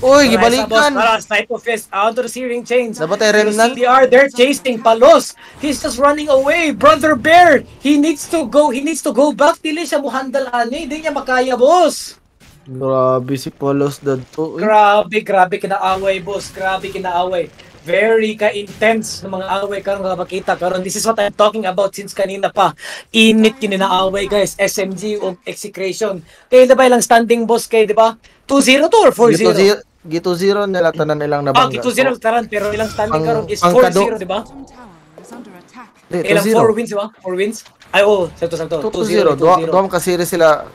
Uy, gibalikan. Para Sleight of Fist onto the Searing Chains. Dapat ay remnant. CDR, they're chasing Palos. He's just running away. Brother Bear, he needs to go. He needs to go back. Dili siya muhandal ani. Hindi niya makaya, boss. Grabe si Palos dadto. Uy. Grabe, grabe kinaaway, boss. Grabe kinaaway. Very ka-intense ng mga away karon nga makita karon. This is what I'm talking about since kanina pa. Init kini na away, guys. SMG o Execration. Kay di ba ilang standing, boss, kay di ba? 2-0 to or 4-0? Gito 0 nila tanan nilang Ah, nabangga. 2-0 taran pero ilang standing karon is pangkado. 4-0, di ba? Bottom tower is under attack. Di, Ilang 2-0. 4 wins, di ba? 4 wins? Ay, oh, sakto, sakto. 2-0. 2-0. Duha ka series sila.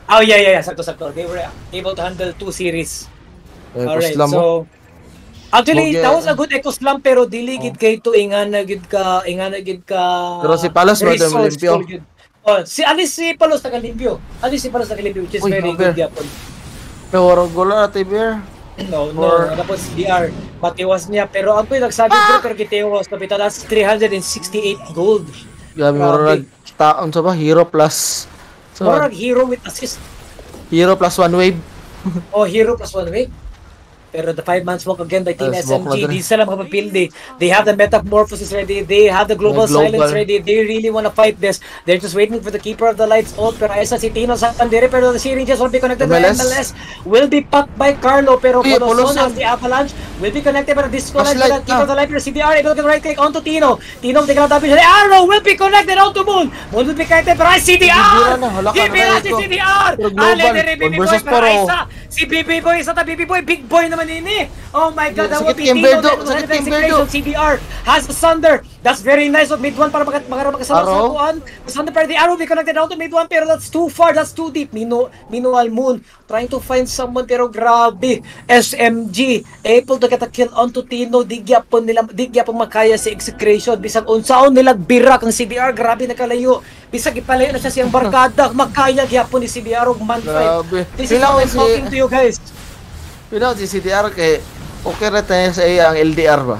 Oh, yeah. Sakto, sakto. They were able to handle two series. Alright, Slam, so actually, Mogi- that was a good echo slam, pero dili gid kay to ingana gid ka. Pero si Palos, ba, resourceful limpyo? Gid. Oh, si alis si Palos nakalimpyo. Alis si Palos nakalimpyo, which is Uy, very no, good Bear. Gyapon. Pero wala na Bear. No. Tapos DR, matiwas niya. Pero ang ko'y nagsabi ah! Pero gitiwas. Kapita, that's 368 gold. Grabe, Grabe. Murag taon sa ba hero plus so, Murag hero with assist. Hero plus one wave. Oh, hero plus one wave. Pero the 5-man smoke again by Team Ah, smoke na SMG. dun. Di sila makapagpildi. They have the metamorphosis ready. They have the global The global. Silence ready. They really wanna fight this. They're just waiting for the Keeper of the Lights ult. Pero ayos na si Tino sa pandere. Pero the Searing just will be connected. The MLS. MLS will be packed by Carlo. Pero Uy, Coloson Coloson. has the avalanche. Will be connected. Pero disconnect Flashlight the Keeper na. of the Light. Pero CDR able to get right click onto Tino. Tino will take out damage. The arrow will be connected onto Moon. Moon will be connected. Pero ay CDR! Gibira na. Hala ka, Gibira si ito. CDR! Pero global. Ale, dire, One BB Boy. versus Pero four, ay oh. isa. Si BB Boy, isa ta BB Boy. Big boy naman ini. Oh my God, that Sakit will be kay Tino. Berdo, That will sakit have kay Berdo. execration. CDR has the Sunder. That's very nice of mid one para makasama sa Arrow. kuan. The Sunder, pero the arrow will be connected down to mid one, pero that's too far. That's too deep. Mino Al Moon trying to find someone, pero grabe. SMG able to get a kill onto Tino. Di gyapon nila, di gyapon makaya si Execration. Bisag unsaon nila birak ang CDR, grabe nakalayo. Bisag ipalayo na siya siyang barkada, makaya gyapon ni CDR og man fight. Grabe. This is Pila what I'm ko si talking to you guys. Pila ko si CDR kay okay ra tayo sa iya ang LDR ba.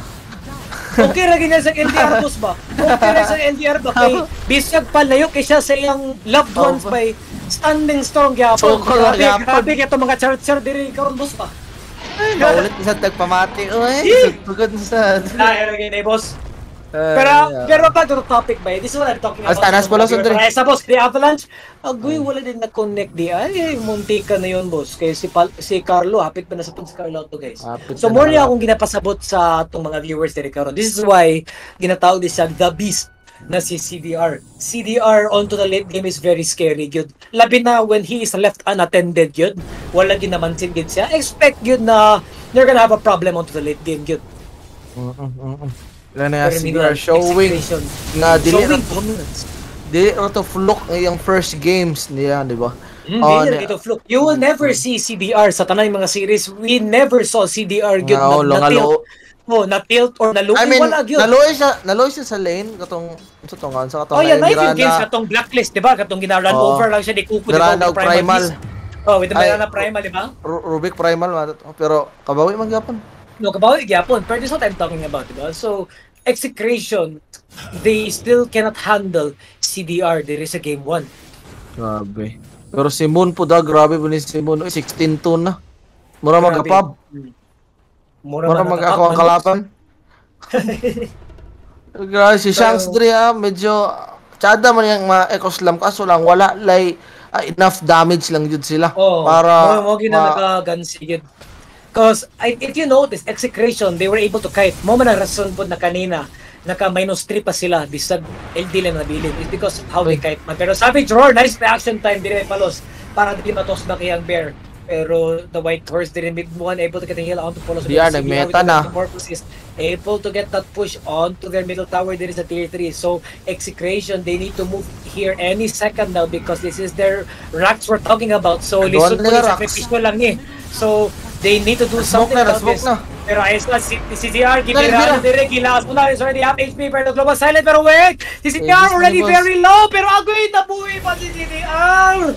Okay ra ganyan sa LDR, boss, ba? Okay ra sa LDR ba? Kay bisag palayo kay siya sa iyang loved ones Oh, by standing strong gyapon. So, Grabe, gyapon. grabe kay mga char-char diri karon, boss, ba? Kaulit sa tagpamati. Uy, tugod sa. Nah, ra gyud eh, boss. Pero pero back to the topic ba, this is what I'm talking about. Asta, nas bolos, Andre. Ay, sa boss, the avalanche, agoy, wala din na-connect di. Ay, munti ka na yun, boss. Kay si Carlo, hapit pa na sa si Carlo to, guys. Hapit So na more na. niya akong ginapasabot sa atong mga viewers diri karon. This is why ginatawag di siya the beast na si CDR. CDR onto the late game is very scary gyud. Labi na when he is left unattended gyud. Wala ginamansin gyud siya. Expect gyud na you're gonna have a problem onto the late game gyud. Wala na Pero CDR meanwhile, showing Execration, nga dili showing dominance. Dili ra to fluke ang iyang first games niya, di ba? Oh, Oh, dili ito fluke. You will never see CDR sa tanang mga series. We never saw CDR gyud Nga, oh, na nga tilt. lo. Oh, na tilt or na I mean, wala gyud. Naluoy siya sa lane katong sa tungan sa katong Oh yeah, na na few games Mirana. katong blacklist, di ba? Katong gina-run Oo. over lang siya ni Kuko, di ba? Mirana With og the Primal Primal. Beast. Oh, with the Ay, Mirana Primal, di ba? Rubik Primal man, pero kabawi man gyapon. No, kabawi gyapon. Pero this is what I'm talking about, di ba? So, Execration, they still cannot handle CDR diri sa game 1. Grabe. Pero si Moon po da, grabe po ni si Moon. Uy, 16-2 na. Mura Grabe. magapab. Mura Mura man mag ako ang kalaban. Grabe si Shanks diri ah, medyo tsada man yung mga Echo Slam, kaso lang wala lay enough damage lang jud sila Oh, para mo gina nakagansi yun. Cause if you notice, Execration, they were able to kite. Mo man ang rason po na kanina, naka minus 3 pa sila, bisag LD lang nabilin. It's because of how they Uy. Kite man. Pero Savage Roar, nice reaction time dire Palos para di matos na kayang bear. Pero the White Horse didn't mid one able to get a heal onto Polos. DR, nag-meta na. Metamorphosis able to get that push onto their middle tower there is a tier 3. So Execration, they need to move here any second now because this is their racks we're talking about. So Doon lisod po nila yung racks. sakripisyo lang eh. So they need to do Smoke something na, about smoke this. na. Pero ayos na, si CR, Dali, gibira bira. na dire, gilas mo na, is already half HP, pero global silent, pero wait! Si CR Eh, already boss. very low, pero agoy, nabuhi pa si CDR!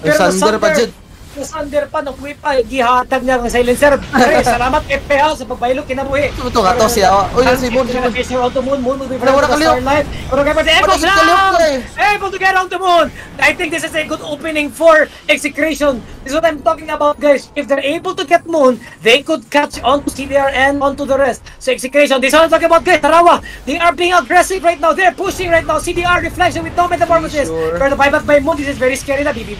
Ay, Sander pa, Jed. Sander pa, nabuhi pa, gihatag niya ang silencer. Pre, salamat FPH sa pagbaylo, kinabuhi. Ito nga to siya. Uy, si Moon, si Moon. Fisher onto Moon, Moon will be Wala, wala the kalihok. Starlight. Pero kay Echo Wala, kalihok Slam! ka eh. Able to get onto Moon! I think this is a good opening for Execration. This is what I'm talking about, guys. If they're able to get Moon, they could catch onto CDR and onto the rest. So Execration, this is what I'm talking about, guys. Tarawa, they are being aggressive right now. They're pushing right now. CDR reflection with no metamorphosis. Sure. Pero the buyback by Moon, this is very scary na. BB,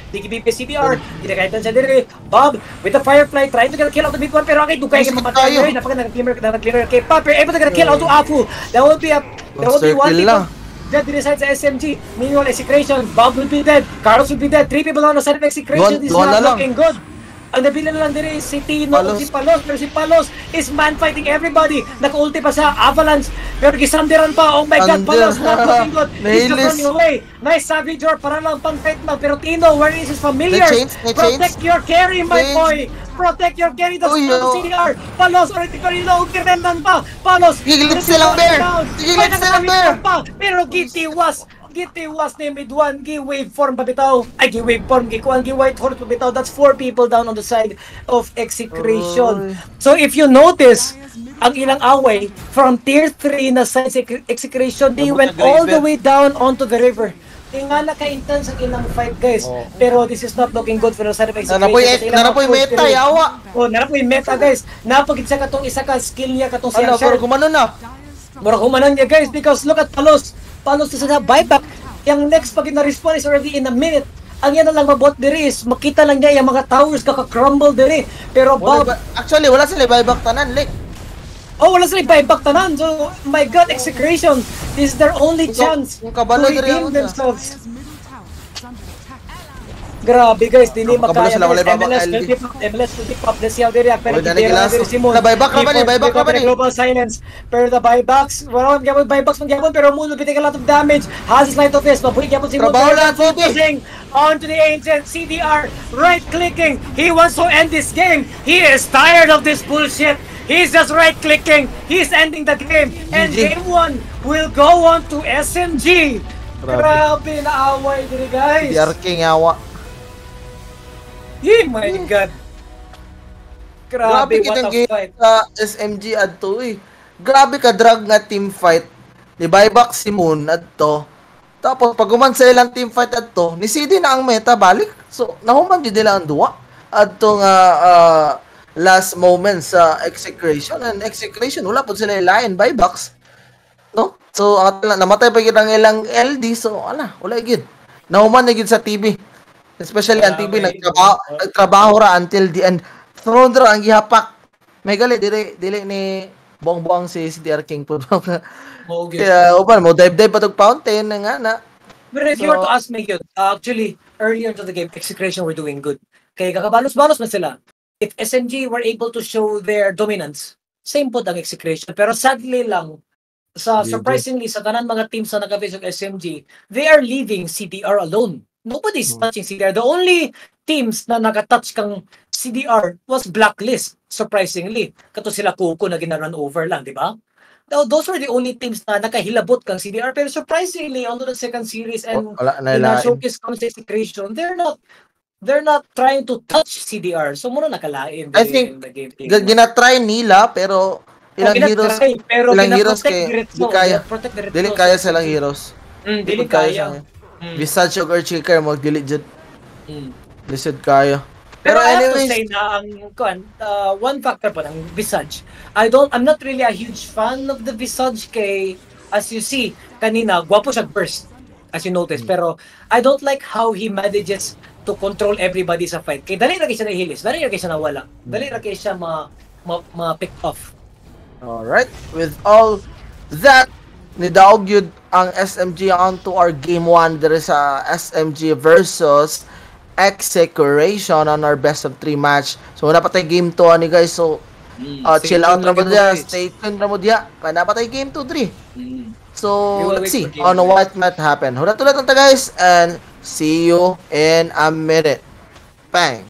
DKBP CDR, ginagaitan siya dire. Bob with the Firefly trying to get a kill out the mid one, pero okay, dugay Ay, kay sakit mamatay tayo. dire. Napaka nag-clear kay Pop, pero able to get a kill out to Afu. That will be Monster one kill people lang. dead to the side sa SMG. Meanwhile, Execration, Bob will be dead. Carlos will be dead. Three people on the side of Execration. This is Duha not na lang. looking good. Ang nabili na lang diri si Tino ug Palos. si Palos, pero si Palos is man fighting everybody. Naka-ulti pa sa Avalanche, pero gisanderan pa. Oh my God, Thunder. Palos not looking good. He's just Nahilis. running away. Nice Savage Roar para lang pang fight lang. Pero Tino, where is his familiar? May chains, may chains. Protect your carry, my Chains. boy. Protect your carry. That's Uy, not oh. CDR. Palos already very low. Kirendan pa. Palos. Gigilip silang bear. Gigilip silang bear. Pa. Pero gitiwas. Gitiwas ni Midwan. Gi waveform pa bitaw. Ay, gi waveform. Gi kuan. Gi white horse pa bitaw. That's four people down on the side of Execration. Uy. So if you notice, ang ilang away from tier 3 na side sa Execration, they Nabot went na all the river. way down onto the river. Tingala ka-intense ang ilang fight, guys. Oh. Pero this is not looking good for the side of Execration. Nanapoy, Kasi ilang nanapoy mga meta, push yawa. Oh, nanapoy meta, guys. Napagit siya katong isa ka skill niya katong si Ano, Arshad. pero gumano na. Mura humanan niya, guys, because look at Palos. Palos is sa buyback. Yung next pag na-respawn is already in a minute. Ang yan na lang mabot diri is makita lang niya yung mga towers kaka-crumble diri. Pero Wala Bob, ba, actually, wala sila buyback tanan, like. Oh, wala sila buyback tanan. So, my God, Execration. This is their only chance Kung kabalo to diri redeem ang themselves. Dire's middle tower is under attack. Grabe, guys, dili Kabalo makaya, sila, guys. wala buyback MLS LD. will be pop, MLS will be pop. Let's see how they react. Pero Uy, dali gitira na gilaso. diri si Moon. Na buyback ra ba ni? Before Buyback ra ba ni? Global silence. Pero the buybacks, wala man gyapon buybacks man gyapon, pero Moon will be taking a lot of damage. Has his light of this, mabuhi gyapon si Moon. Trabaho Pero lang, Kobe. focusing onto the Ancient CDR, right clicking. He wants to end this game. He is tired of this bullshit. He's just right clicking. He's ending the game. And GG. game 1 will go on to SMG. Grabe. Grabe na away diri, guys. DR King yawa. Oh my God. Grabe, Grabe what kitang a game fight. sa SMG adto eh. Grabe ka drag nga team fight. Ni buyback si Moon adto. Tapos pag human sa ilang team fight adto, ni CD na ang meta balik. So nahuman jud nila ang duwa adto nga last moment sa Execration, and Execration wala pud sila line buybacks. No? So ang namatay pa gyud ang ilang LD, so ala, wala gyud. Nahuman na gyud sa TV. Especially ang TV Grabe. nagtrabaho ra until the end. Throne ra ang gihapak. May gali dili dili ni buang-buang si CDR King po. Okay. Kaya uban mo dive dive pa tog fountain na nga na. But if you were to So- ask me yun, actually, earlier into the game, Execration were doing good. Kaya kakabalos-balos man sila. If SMG were able to show their dominance, same po ang Execration. Pero sadly lang, sa GG. surprisingly, sa tanan mga teams na naka-face og SMG, they are leaving CDR alone. Nobody's touching CDR. The only teams na naka-touch kang CDR was Blacklist, surprisingly. Kato sila Kuko na gina-run over lang, di ba? Now, those were the only teams na nakahilabot kang CDR. Pero surprisingly, onto the second series and Wala na in ilain. showcase comes Execration, they're not trying to touch CDR. So muna nakalain I think in the game. Gina-try nila pero ilang Oh, heroes gina-try, pero ilang heroes gina-protect kay diretso, di kaya. gina-protect diretso Dili sa kaya silang SMG. heroes. Dili Dili kaya. kaya. Visage og Earthshaker mo dili jud. Lisod kayo. Pero, Pero I have to anyways, say na ang kuan, one factor po ng Visage. I'm not really a huge fan of the Visage kay, as you see kanina, gwapo siya burst as you notice, pero I don't like how he manages to control everybody sa fight. Kay dali ra kay siya nahilis, dali ra kay siya nawala. Dali ra kay siya ma pick off. Alright, with all that, nidaog yun ang SMG onto our game 1 there sa SMG versus Execration on our best of 3 match. So wala pa tayo game 2 ani, guys. So Stay chill out tuned ra mo lang diya, guys. Stay tuned ra mo diya. Kaya na pa tayo game 2 3. So We will let's wait see for game on three. what might happen. Hulat ulit ta, guys, and see you in a minute. Bang.